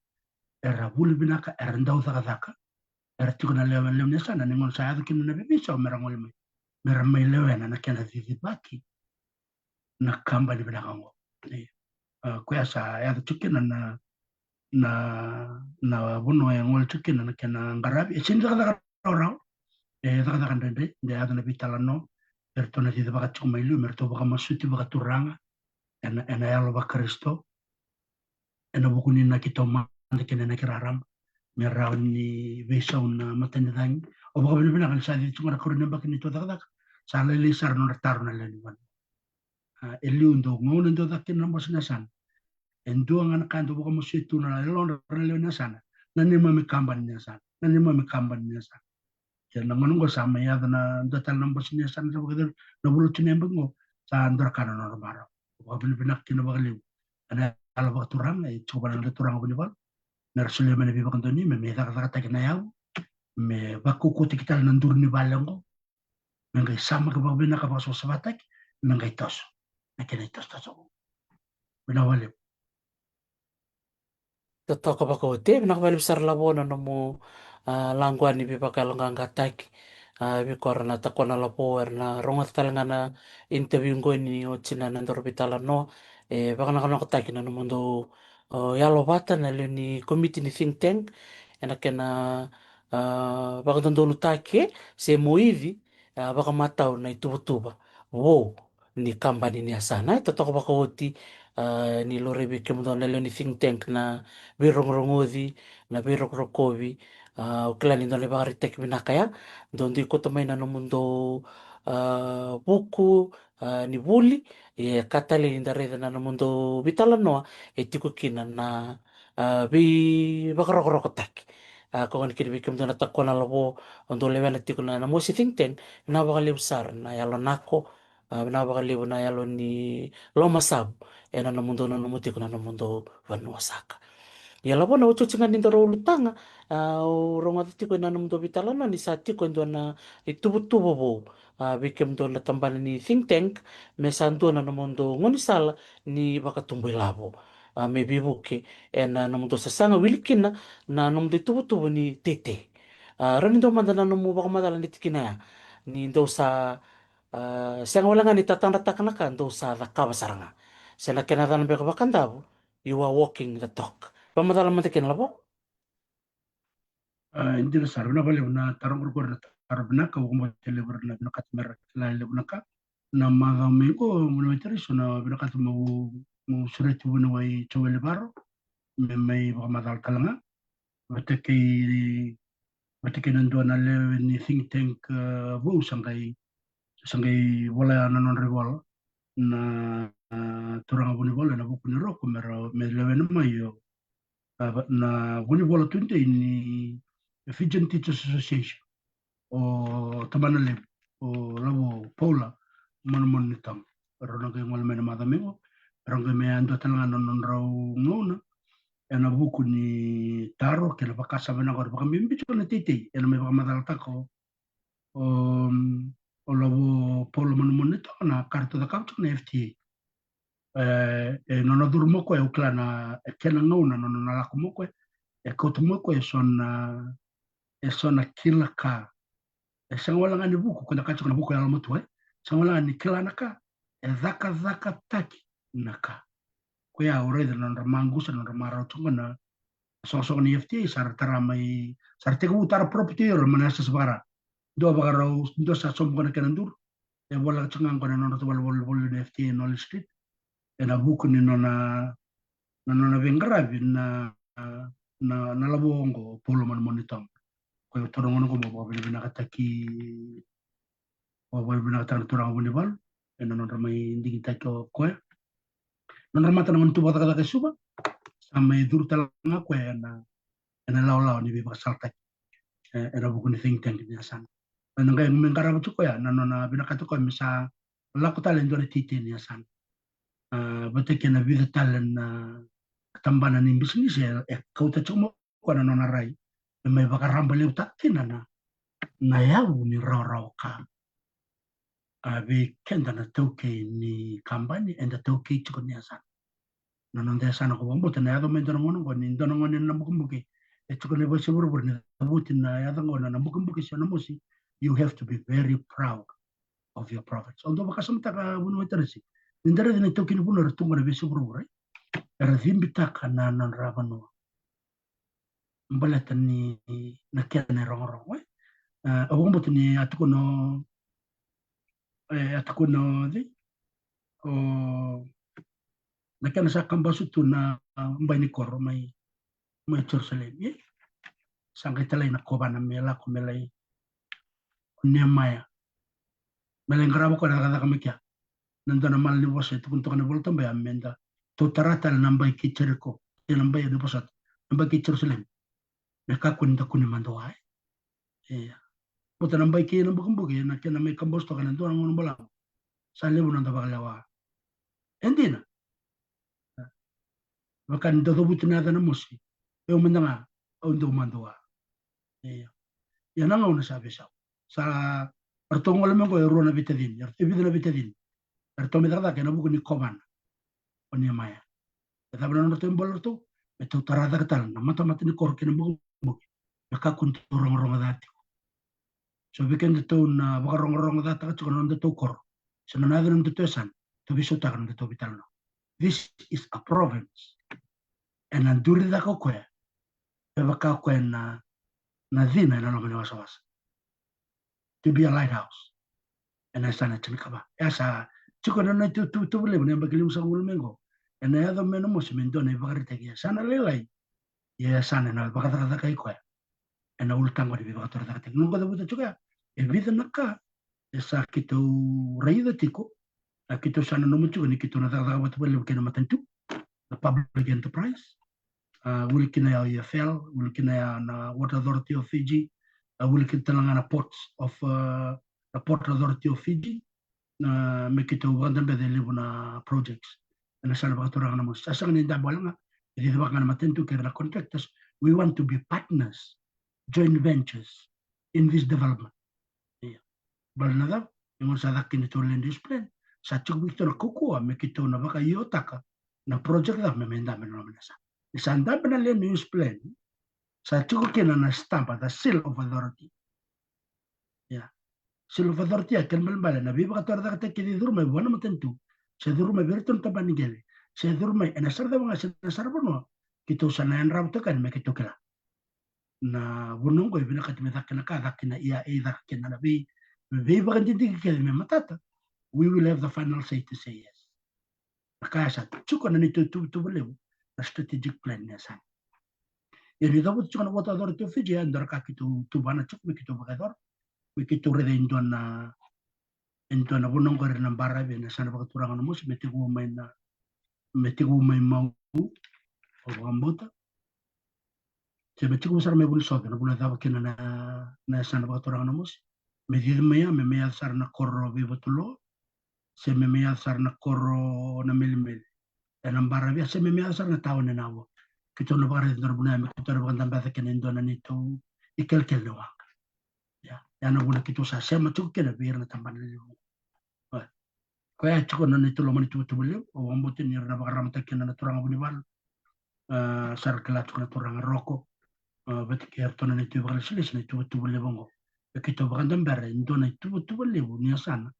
era vuli vinaka, era dau cakacaka, era tiko na lewe, lewe ni yasana, ni gauna sa yaco kina na veiveisau me ra gole mai, me ra mai lewena na kena cicivaki na kabani vinaka oqo. Ia, a, koya sa yaco tiko kina na, na, na vanua e gole tiko kina na kena qaravi. E sega ni cakacaka rawarawa, e cakacaka dredre, de yaco na veitalanoa, eratou na cicivaka tiko mai liu, me ratou vakamasuti vakaturaga ena, ena yalo vaKarisito, ena vuku ni inaki taumada kei na inaki rarama, me rawa ni veisau na matanicagi. Au vakavinavinaka ni sa cici tiko ga na ikarua ni yabaki neitou cakacaka, sa lailai sara na nodra taro na lewe ni vanua. A, e liu dau gauna dau caka kina na bose ni yasana, e dua ga na ka dau vakamasuti tu na yalodra na lewe ni yasana, na neimami kabani ni yasana, na neimami kabani ni yasana. Ia na gauna oqo sa mai yaco na dua tale na bose ni yasana, sa vakayacori na vula juni ni yabaki oqo, sa dua na ka na nodra marau. Vakavinavinaka kina vakalevu ena yalo vakaturaga, e tiko vata na noda turaga Vunivalu, me ra solia mai na veivakadonui me, me cakacakataki na yavu, me vakaukauataki tale na duru ni vale oqo, me qai samaki vakavinaka, vakasavasavataki, me qai toso na kena itosotoso vou. Vinaka vakalevu. Totoka vakaoti, vinaka vakalevu sara Lavo na nomu, a, laqua ni veivakayaloqaqataki. A, vei iko era na takona Lavo, era na rogoca tale ga na interview qo ni oti na nodaru veitalanoa. E vakanakonakotaki na nomudou, o, yalo vata na lewe ni komiti ni think tank ena kena, a, vakadodonutaki se moici, a, vakamatau na ituvatuva vou ni kabani ni yasana. E totoka vakaoti, a, ni laurai vei kemudou na lewe ni think tank na veirogorogoci, na veirokorokovi. A, au kila ni dua na ivakaraitaki vinaka ya, dou dui kauta mai na nomudou, a, vuku, a, ni vuli, e ka talei ni da raica na nomudou veitalanoa, e tiko kina na, a, veivakarokorokotaki. A, koya gona kina vei kemudou na takona Lavo, o dou lewena tiko na, na Mosi think tank, vinaka vakalevu sara na yalo nako, a, vinaka vakalevu na yalo ni lomasavu ena nomudou nanuma tiko na nomudou vanua saka. Ia Lavo, na otioti ga ni daru ulutaga, a, au rogoca tiko ena nomudou veitalanoa ni sa tiko e dua na ituvatuva vou, a, vei kemudou na tabana ni think tank, me sa dua na nomudou gaunisala ni vakatubu ilavo, a, me veivuke ena nomudou sasaga wili kina na nomudou ituvatuva ni teitei. A, rawa ni dua mada na nomu vakamacala ni tikina ya, ni dou sa, a, sega wale ga ni tatadrataka na ka, dou sa cakava sara ga. Se na kena yacana beka vakadavu, you are walking the talk. Vakamacala mada kina Lavo. A, e dina sara, vinaka vakalevu na taro qori, qori na taro vinaka, au vakabauta e levu era na vinakata me ra kila e levu na ka. Na macawa mai qo, vuniwai Taraisa, au na vinakata meu, meu sureti vuniwai Joeli Varo me mai vakamacala tale ga vata kei vata kei na dua na lewe ni think tank, e, vou sa qai, sa qai vola na nodra ivola na, e, turaga Vunivalu ena vuku ni Roko me ra, me lewena mai o, e, na Vunivola Tudei ni Fijian Teachers Association, o tamana levu, o Lavo Paula Manumanu ni Toga. Rau na qai gole mai na macawa mai qo, rau qai mai yadua tale ga na nodrau gauna ena vuku ni taro kei na vakasama ena qori, vakabibi tiko na teitei ena mai vakamacalataka o, o, o Lavo Paula Manumanu ni Toga na ka ratou cakava tiko na F T A. E, e nona curu mai o koya, au kila na, e kena gauna nona na lako mai o koya, e kauta mai o koya eso na, eso na kila ka. E sega wale ga ni vuku, ko da kaya tiko na vuku yalomatua, e sega wale ga ni kila na ka, e cakacakataki na ka. Koya au raica na nodra maqusa, na nodra marau tiko na soqosoqo ni F T A, sa ra tara mai, sa ra tekivu tara property, ra mai na sasa vakara. Dua vakarau, dua sa sobu qo na kena duru. E voleka tiko ga qo na nodratou valenivolavola na F T A e Knowledge Street ena vuku ni nona, na nona veiqaravi na, na, na Lavo oqo, Paula Manumanu ni Toga. Koya au taura na gauna oqo meu vakavinavinakataki, vakavinavinakataka na turaga Vunivalu ena nodra mai digitaki o koya. Nodra mata na gone tu vakacakacaka e Suva, sa mai curu tale ga o koya ena, ena lawalawa ni veivakasalataki, e, ena vuku ni think tank ni yasana. Ena qai mai qarava tiko o koya, na nona vinakata o koya me sa lako tale e dua na teitei ni yasana. A, vata kei na vica tale na tabana ni bisinisi e, e kauta tiko mai o koya na nona rai me mai vakarabailevutaka kina na, na yavu ni rawarawa ka. A, vei keda na taukei ni kabani, eda taukei tiko ni yasana. Na noda yasana, ko vakabauta na yaco mai dua na gauna oqo ni dua na gone ena bukibuki e tiko na ivosa e vuravura, ni cavuti na yaca oqo na, na bukibuki se na mosi, you have to be very proud of your province. Au dau vakasamataka, vuniwai Tarasi, ni da raica na itaukei ni vanua era tu qo na veiyasai vuravura, e, era cibitaka na nodra vanua baleta ni na kena irogorogo, e. E, au vakabauta ni a tukuna o, e, a tukuna o cei, o, na kena sa kabasu tu na, a, bai ni koro mai, mai Jerusalemi, e. Sa qai talai na kovana me lako me lai, o Niemaia, me lai qarava o koya na cakacaka mai kea. Na dua na malanivosa e tukuna toka na iVolatabu ya, me da tou tara tale na bai kei Jeriko, kei na bai, ni vosota, na bai kei Jerusalemi, me kakua ni da kune mada wa, e. Ia, baleta na bai kei na bukibuki, na kena mai kabasu toka ena dua na gauna balavu, sa levu na noda vakalewa. E dina. Vaka ni da cavuti na yaca na mosi, e, au mada ga, au dau mada wa. Ia, ia na gauna sa veisau. Sa, eratou gole mai qo e rua na veitacini, e vica na veitacini. Eratou mai cakacaka ena vuku ni kovana o Niemaia. E cava na nodratou ibola? Eratou, me tou tara cake tale na matamata ni koro kei na bukibuki, me kakua ni tou rogorogo ca tiko. So vei kedatou na vakarogorogo cataka tiko na nodatou koro se na nona yaco na nodatou yasana, tou veisautaka na nodatou veitalanoa. This is a province. Ena duri cake o koya me vaka o koya na, na cina ena loma ni wasawasa. To be a lighthouse. Ena yasana e tinikava. E a sa tiko na nona ituvatuva levu na yabaki limasagavulu mai qo. Ena yaco mai na mosi me dua na ivakaraitaki, yasana lailai, ia yasana ena vakacakacaka i koya ena ulutaga ni veivakatorocaketaki. Noqu cavuta tiko ya e vica na ka e sa keitou raica tiko, a, keitou sa nanuma tiko ni keitou na cakacaka vata vakalevu kei na matanitu, na public enterprise. A, wili kina ya o E F L, wili kina ya na Water Authority of Fiji, a, wili kina tale ga na ports of, a, na Port Authority of Fiji, na, me keitou vakadabeta e levu na projects ena sala vakaturaga na mosi. Sa sega ni dabe wale ga, e cicivaka ga na matanitu kei ira na contractors. We want to be partners, joint ventures in this development. Ia, baleta na cava? E gauna sa caka kina tou land use plan, sa tiko vei keitou na kaukauwa me keitou na vakaiotaka na project cava me mai dabe ena loma ni yasana. Ni sa dabe na land use plan, sa tiko kina na stamp, the seal of authority. Ia, seal of authority ya, kena ibalebale na veivakatorocaketaki kece e curu mai vua na matanitu, se curu mai vei iratou na tabana ni qele, se curu mai ena sara cava ga, se na sara vanua, keitou sa na yadravutaka yani me keitou kila. Na vanua oqo e vinakati me caka kina ka, caka kina E I A, caka kina na vei, veivakadidike kece me matata. We will have the final say to say yes. Na ka ya sa tiko na neitou ituvatuva levu, na strategic plan ni yasana. Ia ni cavuti tiko na Water Authority of Fiji, e dua na ka keitou tuvana tiko me keitou vakayacora, me keitou raica e dua na, e dua na vanua qori na baravi ena yasana vakaturaga na mosi, me tekivu mai na, me tekivu mai Mau, au vakabauta, se me tekivu sara mai Vunisocana, na vanua e cava kina na, na yasana vakaturaga na mosi, me cici mai ya, me mai yaco sara na koro Veivatulou, se me mai yaco sara na koro na Melimeli, ena baravi ya, se me mai yaco sara na tauni Navua. Keitou na vakaraica e dua na vanua ya me keitou na vakadabeca kina e dua na neitou ikelekele ni waqa. Ia, ya na vuna keitou sa sema tiko kina vei ira na tabana levu. Koya e tiko na neitou loma ni tuvatuva levu, au vakabauta ni ra na vakararamataki kina na turaga Vunivalu, a, sa ra kila tiko na turaga Roko, a, vata kei iratou na neitou ivakalesilesi na ituvatuva levu oqo. E keitou vakadabera e dua na ituvatuva levu ni yasana,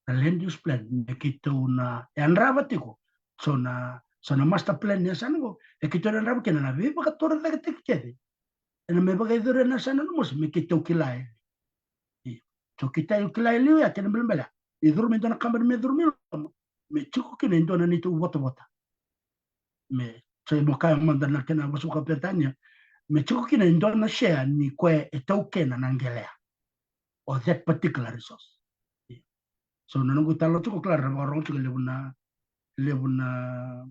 na land use plan, me keitou na yadrava tiko. So na, so na master plan ni yasana oqo, e keitou na yadrava kina na veivakatorocaketaki kece ena me vakayacori ena yasana na mosi, me keitou kila e liu. Io. So keitou kila e liu ya, kena ibalebale ya, e curu mai e dua na kabani, me curu mai loma, me tiko kina e dua na neitou votavota. Me, so mo kaya mada na kena vosa vakaperitania, me tiko kina e dua na share ni koya e taukena na qele ya, o that particular resource. Io. So na noqu italanoa tiko, kila, ra vakarorogo tiko e levu na, levu na,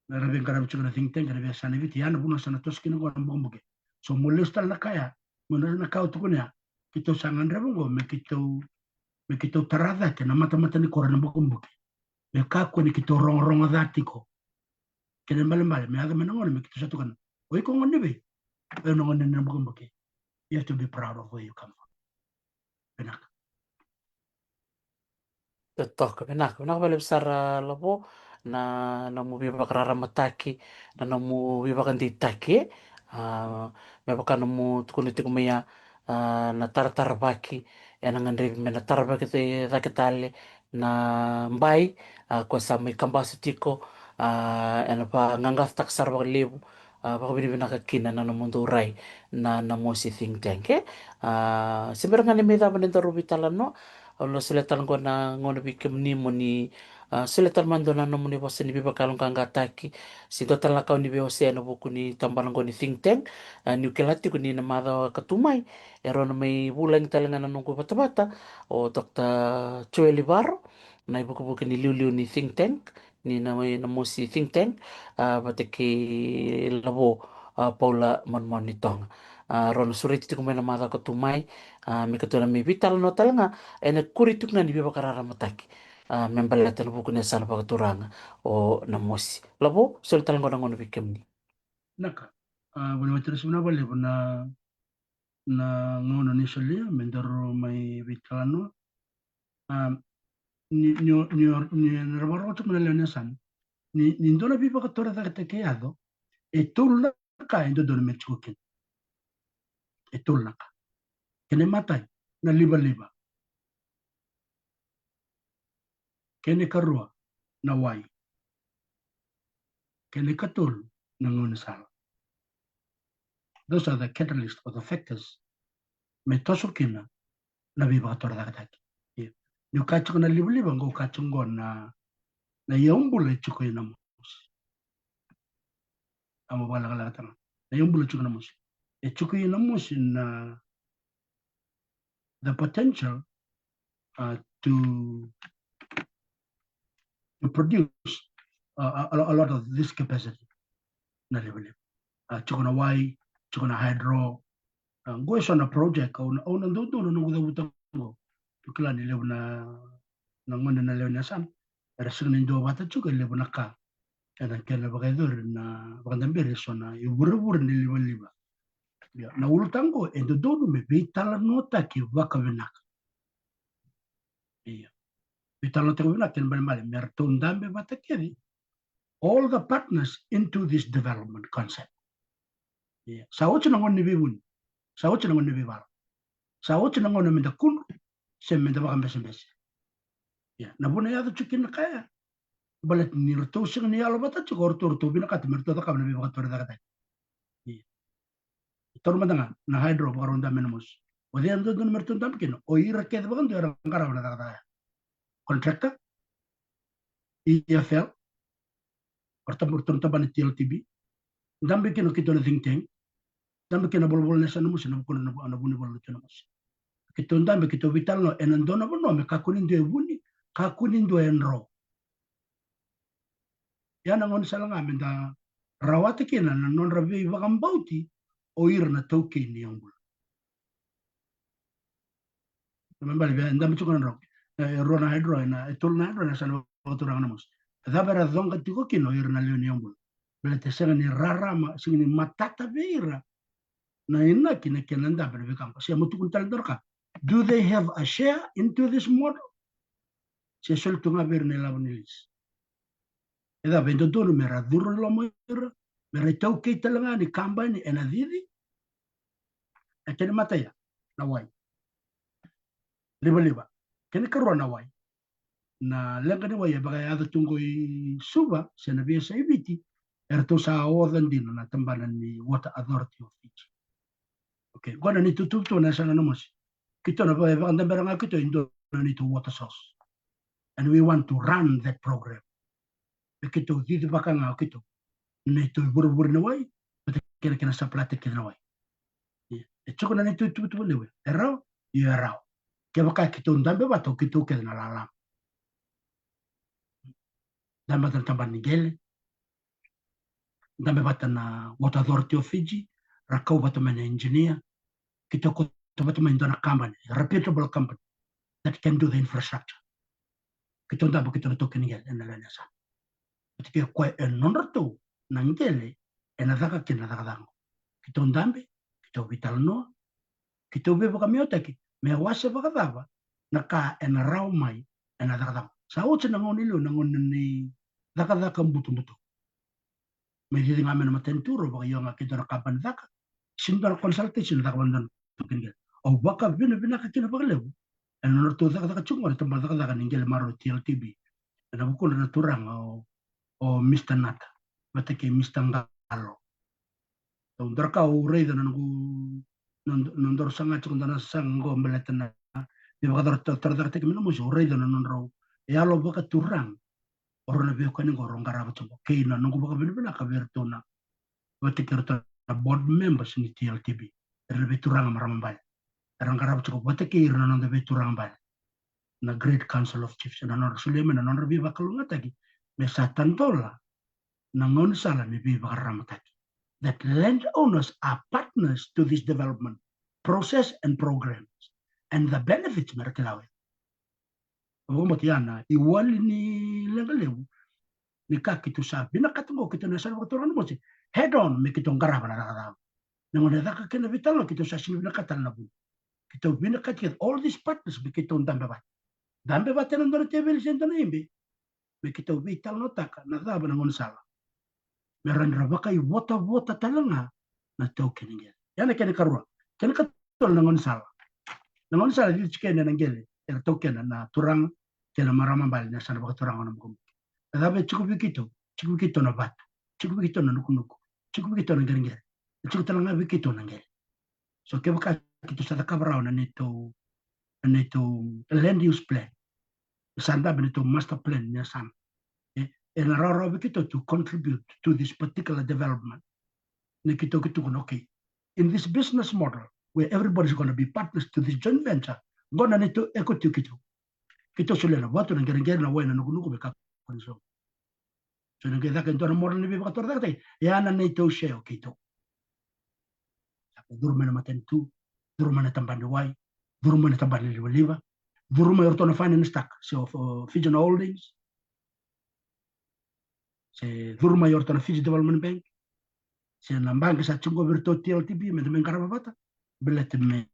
na ra veiqaravi tiko na think tank ena veiyasana e Viti, ya na vanua sa na toso kina oqo na bukebuke. So mo lesu tale na ka ya, mo na, na ka au tukuna ya, keitou sa gadreva oqo me keitou, me keitou tara cake na matamata ni koro ena bukebuke, me kakua ni keitou rogorogo ca tiko. Kena ibalebale me yaco mai na gauna me keitou sa tukuna, o iko gone ni vei? O iko na gone ni bukebuke. You have to be proud of where you come from. Vinaka. Totoka, vinaka, vinaka vakalevu sara Lavo, na, na nomu veivakararamataki, na nomu veivakadeitaki, e? A, me vaka nomu tukuna tiko mai ya, a, na tarataravaki, ena gadrevi me na taravaki cake tale na bai, a, koya sa mai kabasu tiko, a, ena vakaqaqacotaka sara vakalevu, a, vakavinavinaka kina na nomudou rai na, na mosi think tank, e? A, se bera ga ni mai cava na nodaru veitalanoa, au na solia tale oqo na gauna vei kemuni mo ni, a, solia tale mada na nomuni vosa ni veivakayaloqaqataki, se dua tale na ka o ni via wasea ena vuku ni tabana oqo ni think tank. A, niu kila tiko ni na macawa ka tu mai e rawa na mai vulagi tale ga na noqu vatavata o Doctor Joeli Varo, na ivukevuke ni liuliu ni think tank, ni na, na mosi think tank, a, vata kei Lavo, a, Paula Manumanunitoga. A, rawa na sureti tiko mai na macawa ka tu mai, a, me keitou na mai veitalanoa tale ga ena kuri tiko ga ni veivakararamataki, a, me baleta na vuku ni yasana vakaturaga o Namosi. Lavo, soli tale oqo na gauna vei kemuni. Vinaka. A, vuniwai Teresi, vinaka vakalevu na, na gauna ni solia me daru mai veitalanoa. A, ni, ni, ni, ni na vakarorogo tiko mai na lewe ni yasana, ni, ni dua na veivakatorocaketaki e yaco, e tolu na ka e dodonu me tiko kina. E tolu na ka. Kena imatai, na livaliva. Kena ikarua, na wai. Kena ikatolu, na gaunisala. Those are the catalyst or the factors me toso kina na veivakatorocaketaki. Io. Niu kaya tiko na livaliva, qo kaya tiko qo na, na iyaubula e tiko i Namosi. Au vakalekalekataka. Na iyaubula e tiko i Namosi. E tiko i Namosi na, the potential, uh, to, to produce, uh, a, a lot of this capacity. Na livaliva. A, tiko na wai, tiko na hydro. A, qo e so na project au na, au na dodonu na noqu cavuta qo. Tou kila ni levu na, na gone na lewe ni yasana era sega ni duavata tiko e levu na ka ena kena vakayacori, na vakadaberi e so na ivurevure ni livaliva. Ia, na ulutaga qo e dodonu me veitalanoataki vakavinaka. Ia. Veitalanoataki vakavinaka, kena ibalebale me ratou dabe vata kece all the partners into this development concept. Ia, sa oti na gauna ni veivuni, sa oti na gauna ni veivala, sa oti na gauna me da kudru se me da vakabesebese. Ia, na vuna e yaco tiko kina na ka ya, baleta ni ratou sega ni yalo vata tiko o ratou, ratou vinakata me ratou cakava na veivakatorocaketaki. Ia. Taura mada ga na hydro, vakarau dabe mai Namosi. O cei e dodonu me ratou dabe kina? O ira kece vakadua era qarava na cakacaka ya. Contractor, E F L, o ratou, o ratou na tabana T L T B. Dabe kina o keitou na think tank. dabe kina na volavola na yasana na mosi, na vukuna na vu-, na vunivola na tui na mosi. Keitou dabe, keitou veitalanoa ena dua na vanua me kakua ni dua e vuni, kakua ni dua e dro. Ia na gaunisala ga me da rawata kina na nodra veivakabauti o ira na taukei ni yaubula. Na me bale vei, e dabe tiko na drau. E rua na hydro, ena, e tolu na hydro ena yasana vakaturaga na mosi. E cava era coqa tiko kina o ira na lewe ni yaubula? Baleta e sega ni rarama, sega ni matata vei ira na inaki na kena dabe na veika qo. Se mo tukuna tale dua na ka. Do they have a share into this model? Se soli tu ga vei ira na ilavo ni lease? E cava, e dodonu me ra curu i loma o ira, me ra itaukei tale ga ni kabani ena cici? E kena mata ia na wai. Livaliva. Kena karua na wai. Na leqa ni wai e vakayaco tu qo i Suva, se na veiyasai Viti, eratou sa oca dina na tabana ni Water Authority of Fiji. Okay, qo na neitou tuvatuva na yasana na mosi. Keitou na vaka-, vakadabera ga keitou e dua na neitou water source. And we want to run that program. Me keitou cici vaka ga o keitou. Neitou ivurevure ni wai, vata kei na kena supply-taki kece na wai. Ia, e tiko na neitou tuvatuva levu. E rawa, io e rawa. Kevaka keitou dabe vata o keitou kece na lala. Dabe vata na tabana ni qele. Dabe vata na Water Authority of Fiji, ra kau vata mai na engineer, keitou kauta vata mai dua na company, reputable company that can do the infrastructure. Keitou dabe keitou na taukei ni qele ena lewe ni yasana. Vata kei koya e nodratou na qele ena caka kina na cakacaka qo. Keitou dabe, keitou veitalanoa, keitou veivakameautaki me wase vakacava na ka ena rawa mai ena cakacaka. Sa oti na gauna i liu, na gauna ni cakacaka butobuto. Me cici ga mai na matanitu, rau vakaio ga kei dua na kabani caka. Sega ni dua na consultation caka vata na taukei ni qele. Au vakavinavinaka kina vakalevu ena nodratou cakacaka tiko qo na tabana cakacaka ni qele maroroi, T L T B. Ena vukudra na turaga o, o Mister Nata vata kei Mister Qalo. Au dua na ka au raica na noqu, na, na nodaru saga tiko, dua na saga qo baleta na veivakatorocaketaki mai na mosi, au raica na nodrau yalo vakaturaga o rau na veiwekani qo rau qarava tiko. Kei na noqu vakavinavinaka vei iratou na, vata kei iratou na board members ni T L T B, era na veituraga marama bale. Era qarava tiko vata kei ira na noda veituraga bale na Great Council of Chiefs, na nodra solia mai na nodra veivakalougatataki me sa tadola na gaunisala ni veivakararamataki. That landowners are partners to this development process and programs, and the benefits me ra kila oya. Vakabauta ya na iwali ni leqa levu ni ka keitou sa vinakata qo keitou na yasana vakaturaga na mosi, head on me keitou qarava na cakacaka. Na gauna e caka kina na veitalanoa keitou sa sega ni vinakata na vuni. Keitou vinakata kece all these partners me keitou dabe vata. Dabe vata ena dua na teveli se dua na ibe. Me keitou veitalanoataka na cava na gaunisala me rawa ni ra vakaivotavota tale ga na taukei ni qele. Ya na kena karua. Kena katolu na gaunisala. Na gaunisala cici tiko kina na qele era taukena na turaga kei na marama bale ni yasana vakaturaga o Namukamuka. Na cava e tiko vei keitou? Tiko vei keitou na vatu, tiko vei keitou na nukunuku, tiko vei keitou na qereqere, e tiko tale ga vei keitou na qele. So kevaka keitou sa cakava rawa na neitou, na neitou land use plan, sa dabe na neitou master plan ni yasana, e, ena rawarawa vei keitou to contribute to this particular development. Ni keitou, keitou tukuna, okay, in this business model where everybody is gonna be partners to this joint venture, qo na neitou equity o keitou. Keitou solia na vatu, na qereqere, na wai, na nukunuku me kakua ni sogo. So ni qai caka e dua na model ni veivakatorocaketaki, ya na neitou share o keitou. Sa qai curu mai na matanitu, curu mai na tabana ni wai, curu mai na tabana ni livaliva, curu mai o ratou na finance taka, se o, o Fijian Holdings, se curu mai o ratou na Fiji Development Bank, se na baqe sa tiko vei iratou T L T B, me da mai qarava vata. Baleta me,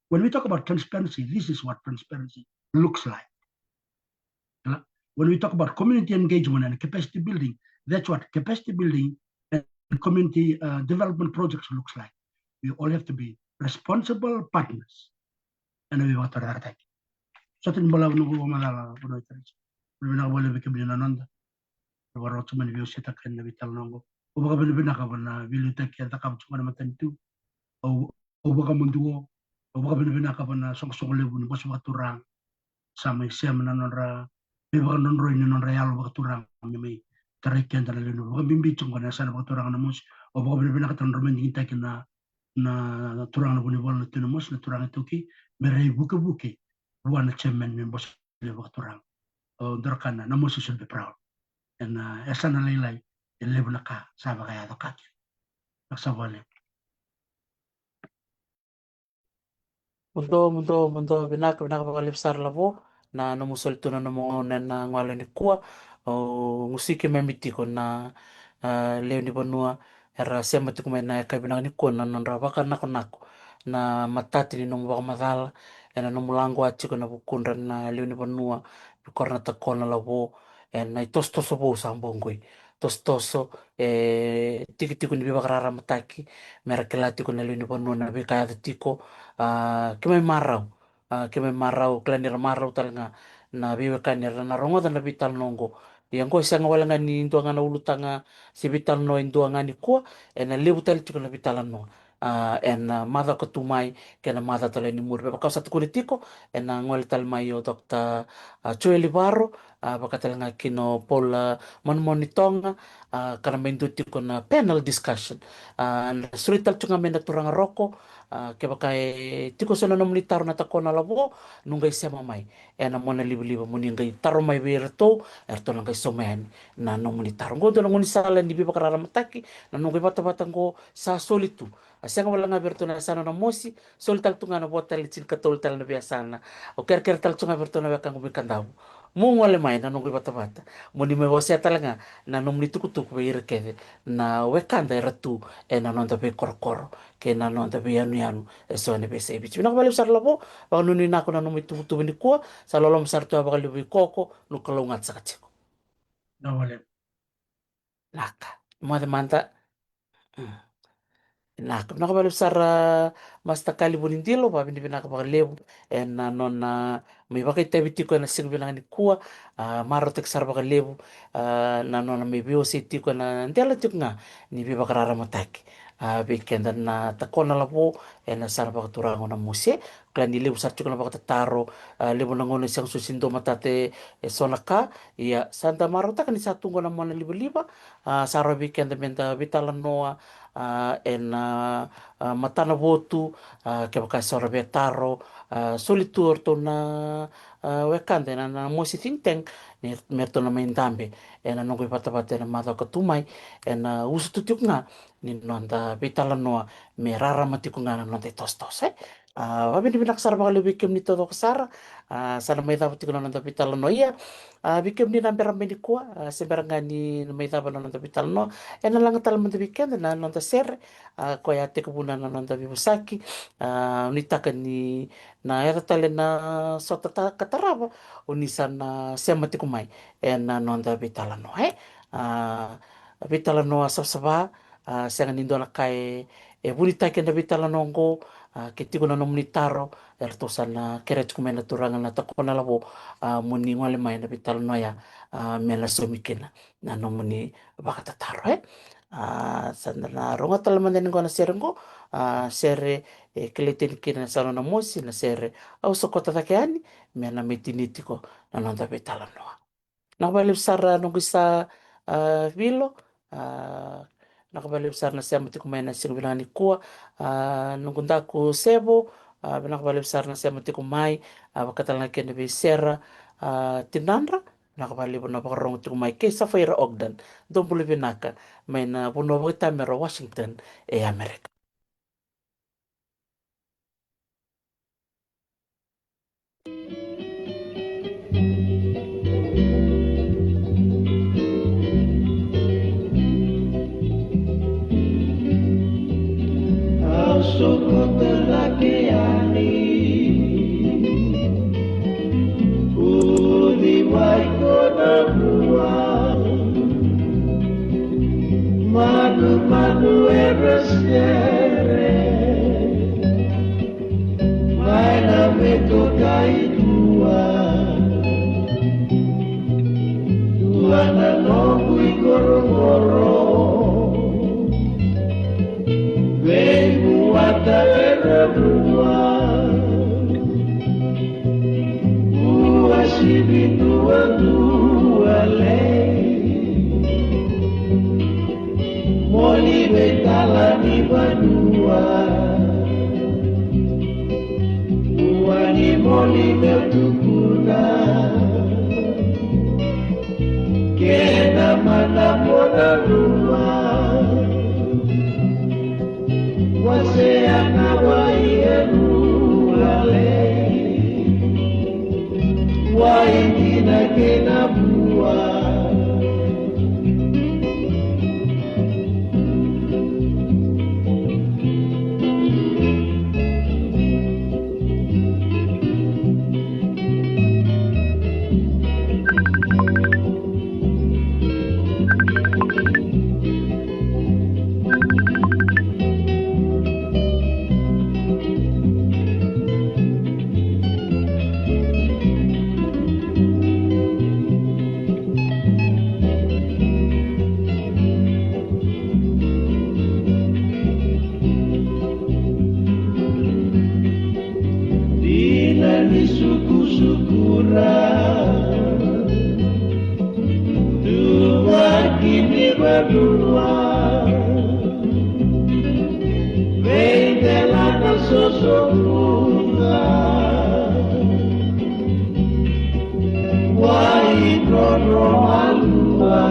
when we talk about transparency, this is what transparency looks like. When we talk about community engagement and capacity building, that's what capacity building and community, uh, development projects looks like. We all have to be responsible partners. Ena veivakatorocaketaki. Sota ni balavu noqu vakamacala, vanua i Tarisina. Vinaka vakalevu vei kemuni na noda. Vakarau tu mai ni veiwasetaka ena veitalanoa qo. Au vakavinavinaka vua na veiliutaki e cakava tu mai na matanitu. Au, au vakamuduo. Au vakavinavinaka vua na soqosoqo levu ni bose vakaturaga. Sa mai sema na nodra veivakadrodroi ni nodra yalo vakaturaga me mai tarai keda na lewe ni, vakabibi tiko na yasana vakaturaga na mosi. Au vakavinavinaka tale na nodra mai digitaki na na turaga na Vunivola na Tui Namosi, na turaga iTaukei, me ra ivukevuke vua na chairman me bose levu vakaturaga. O Dorakana Namosi should be proud. Ena yasana lailai, e levu na ka sa vakayaco ka kina. Vinaka sara vakalevu. Muduo, muduo, muduo, vinaka, vinaka vakalevu sara Lavo, na nomu soli tu na nomu gauna ena gole nikua. O gusuki mai me tiko na, a, lewe ni vanua era sema tiko mai na yakavi vinaka nikua na nodra vakanakonako na matati ni nomu vakamacala, ena nomu laqoa tiko na vukudra na lewe ni vanua, vei kora na takona Lavo, ena itosotoso vou sa bogi. Tosotoso, e, tikotiko ni veivakararamataki, me ra kila tiko na lewe ni vanua na veika yaco tiko, a, keimami marau, a, keimami marau, kila ni ra marau tale ga na veiwekani era na rogoca na veitalanoa oqo. Ia oqo e sega wale ga ni dua ga na ulutaga se veitalanoa e dua ga nikua, ena levu tale tiko na veitalanoa. A, ena, a, macawa ka tu mai, kei na macawa tale ni muri. Me vaka au sa tukuna tiko, ena gole tale mai o Doctor, a, Joel Ivaro, a, vaka tale ga kina o Paul, a, Manumanu ni Toga, a, ka na mai dua tiko na panel discussion. A, na soli tale tu ga mai na turaga Roko, a, kevaka e tiko so na nomuni taro na takona Lavo, noqu qai sema mai ena mona livaliva, moni qai taro mai vei iratou, eratou na qai sauma yani na nomuni taro. Oqo dua na gaunisala ni veivakararamataki, na noqu ivatavata oqo sa soli tu. A sega wale ga vei iratou na yasana Namosi, soli tale tu ga na vo tale tinikatolu tale na veiyasana. Au kerekere tale tu ga vei iratou na wekaqu mai Kadavu, mo gole mai na noqu ivatavata, moni mai wasea tale ga na nomuni tukutuku vei ira kece na wekada era tu ena noda veikorokoro kei na noda veiyanuyanu eso ena veiyasai Viti. Vinaka vakalevu sara Lavo, vakanuinui vinaka na nomu ituvatuva nikua, sa loloma sara tu vakalevu vei Koko, noqu kalougata saka tiko. Vinaka vakalevu. Naka. Moce mada. Mm. Naka, vinaka vakalevu sara Master Kali Vunidilo, vakavinavinaka vakalevu ena nona mai vakaitavi tiko ena siga vinaka nikua, a, marautaki sara vakalevu, a, na nona mai veiwasei tiko ena dela tiko ga ni veivakararamataki, a, vei keda na takona Lavo ena yasana vakaturaga o Namosi. Kila ni levu sara tiko na vakatataro, a, levu na gauna e sega soti ni dua matata e so na ka. Ia, sa da marautaka ni sa tu qo na mona livaliva, a, sa rawa vei keda me da veitalanoa, a, ena, a, matana votu, a, kevaka e so rawa e taro, a, soli tu o ratou na, a, wekada ena, na Namosi think tank, ni, me ratou na mai dabe ena noqu ivatavata ena macawa ka tu mai, ena usutu tiko ga ni noda veitalanoa me rarama tiko ga na noda itosotoso, e. A, vakavinavinaka sara vakalevu vei kemuni taucoko sara, a, sa na mai cava tiko na noda veitalanoa. Ia, a, vei kemuni na bera mai nikua, a, se bera ga ni na mai cava na noda veitalanoa, ena laga tale mada vei keda na noda sere, a, koya a tekivuna na noda veivosaki, a, nuitaka ni na yaco tale na sota ta-, ka tarava, o ni sa na sema tiko mai ena noda veitalanoa, e. A, veitalanoa savasava, a, sega ni dua na ka e, e vunitaki ena veitalanoa oqo, a, ke tiko na nomuni taro, eratou sa na kerea tiko mai na turaga na takona Lavo, a, moni gole mai na veitalanoa ya, a, me na saumi kina na nomuni vakatataro, e. A, sa da na rogoca tale mada yani qo na sere qo, a, sere e kilai tani kina na yasana Namosi, na sere Au Sokota Cake Yani, me na mai tinia tiko na noda veitalanoa. Vinaka vakalevu sara noqu isa, a, Vilo, a, vinaka vakalevu sara na sema tiko mai na siga vinaka nikua, a, noqu daku Sevo, a, vinaka vakalevu sara na sema tiko mai, a, vaka tale ga kina vei Sera, a, Tinadra, vinaka vakalevu na vakarogo tiko mai, kei Safaira Ogden, dou bula vinaka, mai na vanua vakaitamera Washington, e Amerika. Au sokota cake yani, uci mai ko na vua. Manumanu era sere mai na me toka i tua. Tua na noqu i korokoro, veivuata era vua. Ua sivi duadua lei, moli Tala ni vanua, ua ni moli meu tukuna, kena mana mona rua, wasea na wai e rua lei, wai dina kei na vua. Dina ni sukusukura, tuvaki ni vanua, vei dela na sosokuga. Wai roro malua,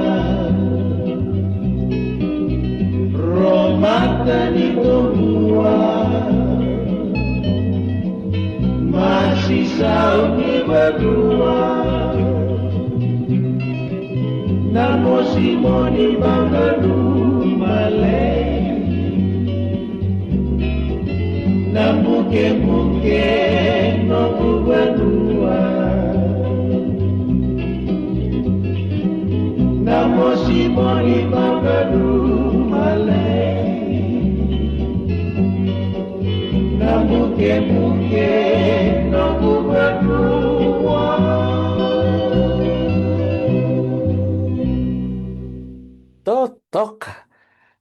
ro mata ni tobua, masi sau ni vanua, na mosi moni vaganu malei. Na bukebuke noqu vanua, na mosi moni vaganu malei, na bukebuke noqu vanua. Totoka.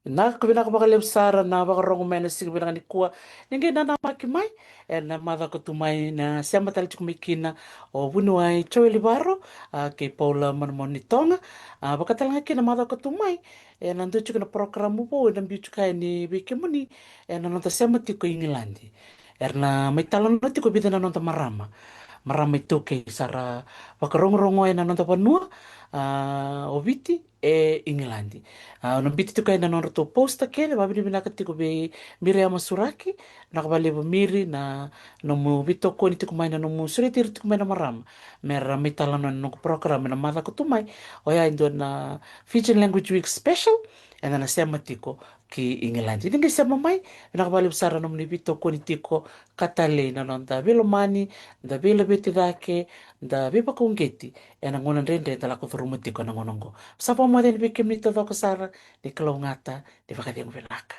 Vinaka, vinaka vakalevu sara na vakarogo mai ena siga vinaka nikua. Ni qai nanamaki mai ena macawa ka tu mai, na sema tale tiko mai kina o vuniwai Joeli Varo, a, kei Paula Manumanu ni Toga. A, vakatalega kina macawa ka tu mai ena dua tiko na porokaramu vou ena biu tiko yani vei kemuni ena noda sema tiko i Igiladi. Era na mai talanoa tiko vica na noda marama, marama iTaukei sa ra vakarogorogo ena noda vanua, a, o Viti e Igiladi. A, au na biuta tiko ena nodratou posta kece, vakavinavinaka tiko vei Miriama Suraki. Vinaka vakalevu Miri na nomu veitokoni tiko mai, na nomu sureti ira tiko mai na marama me ra mai talanoa ena noqu porokaramu ena macawa ka tu mai. Oya e dua na Fijian Language Week special eda na sema tiko ki Igiladi. Ni qai sema mai, vinaka vakalevu sara nomuni veitokoni tiko ka talei na noda veilomani, da veilaveti cake, da veivakauqeti ena gauna dredre da lako curuma tiko ena gauna oqo. Sa vakamoce yani vei kemuni taucoko sara, ni kalougata, ni vakacegu vinaka.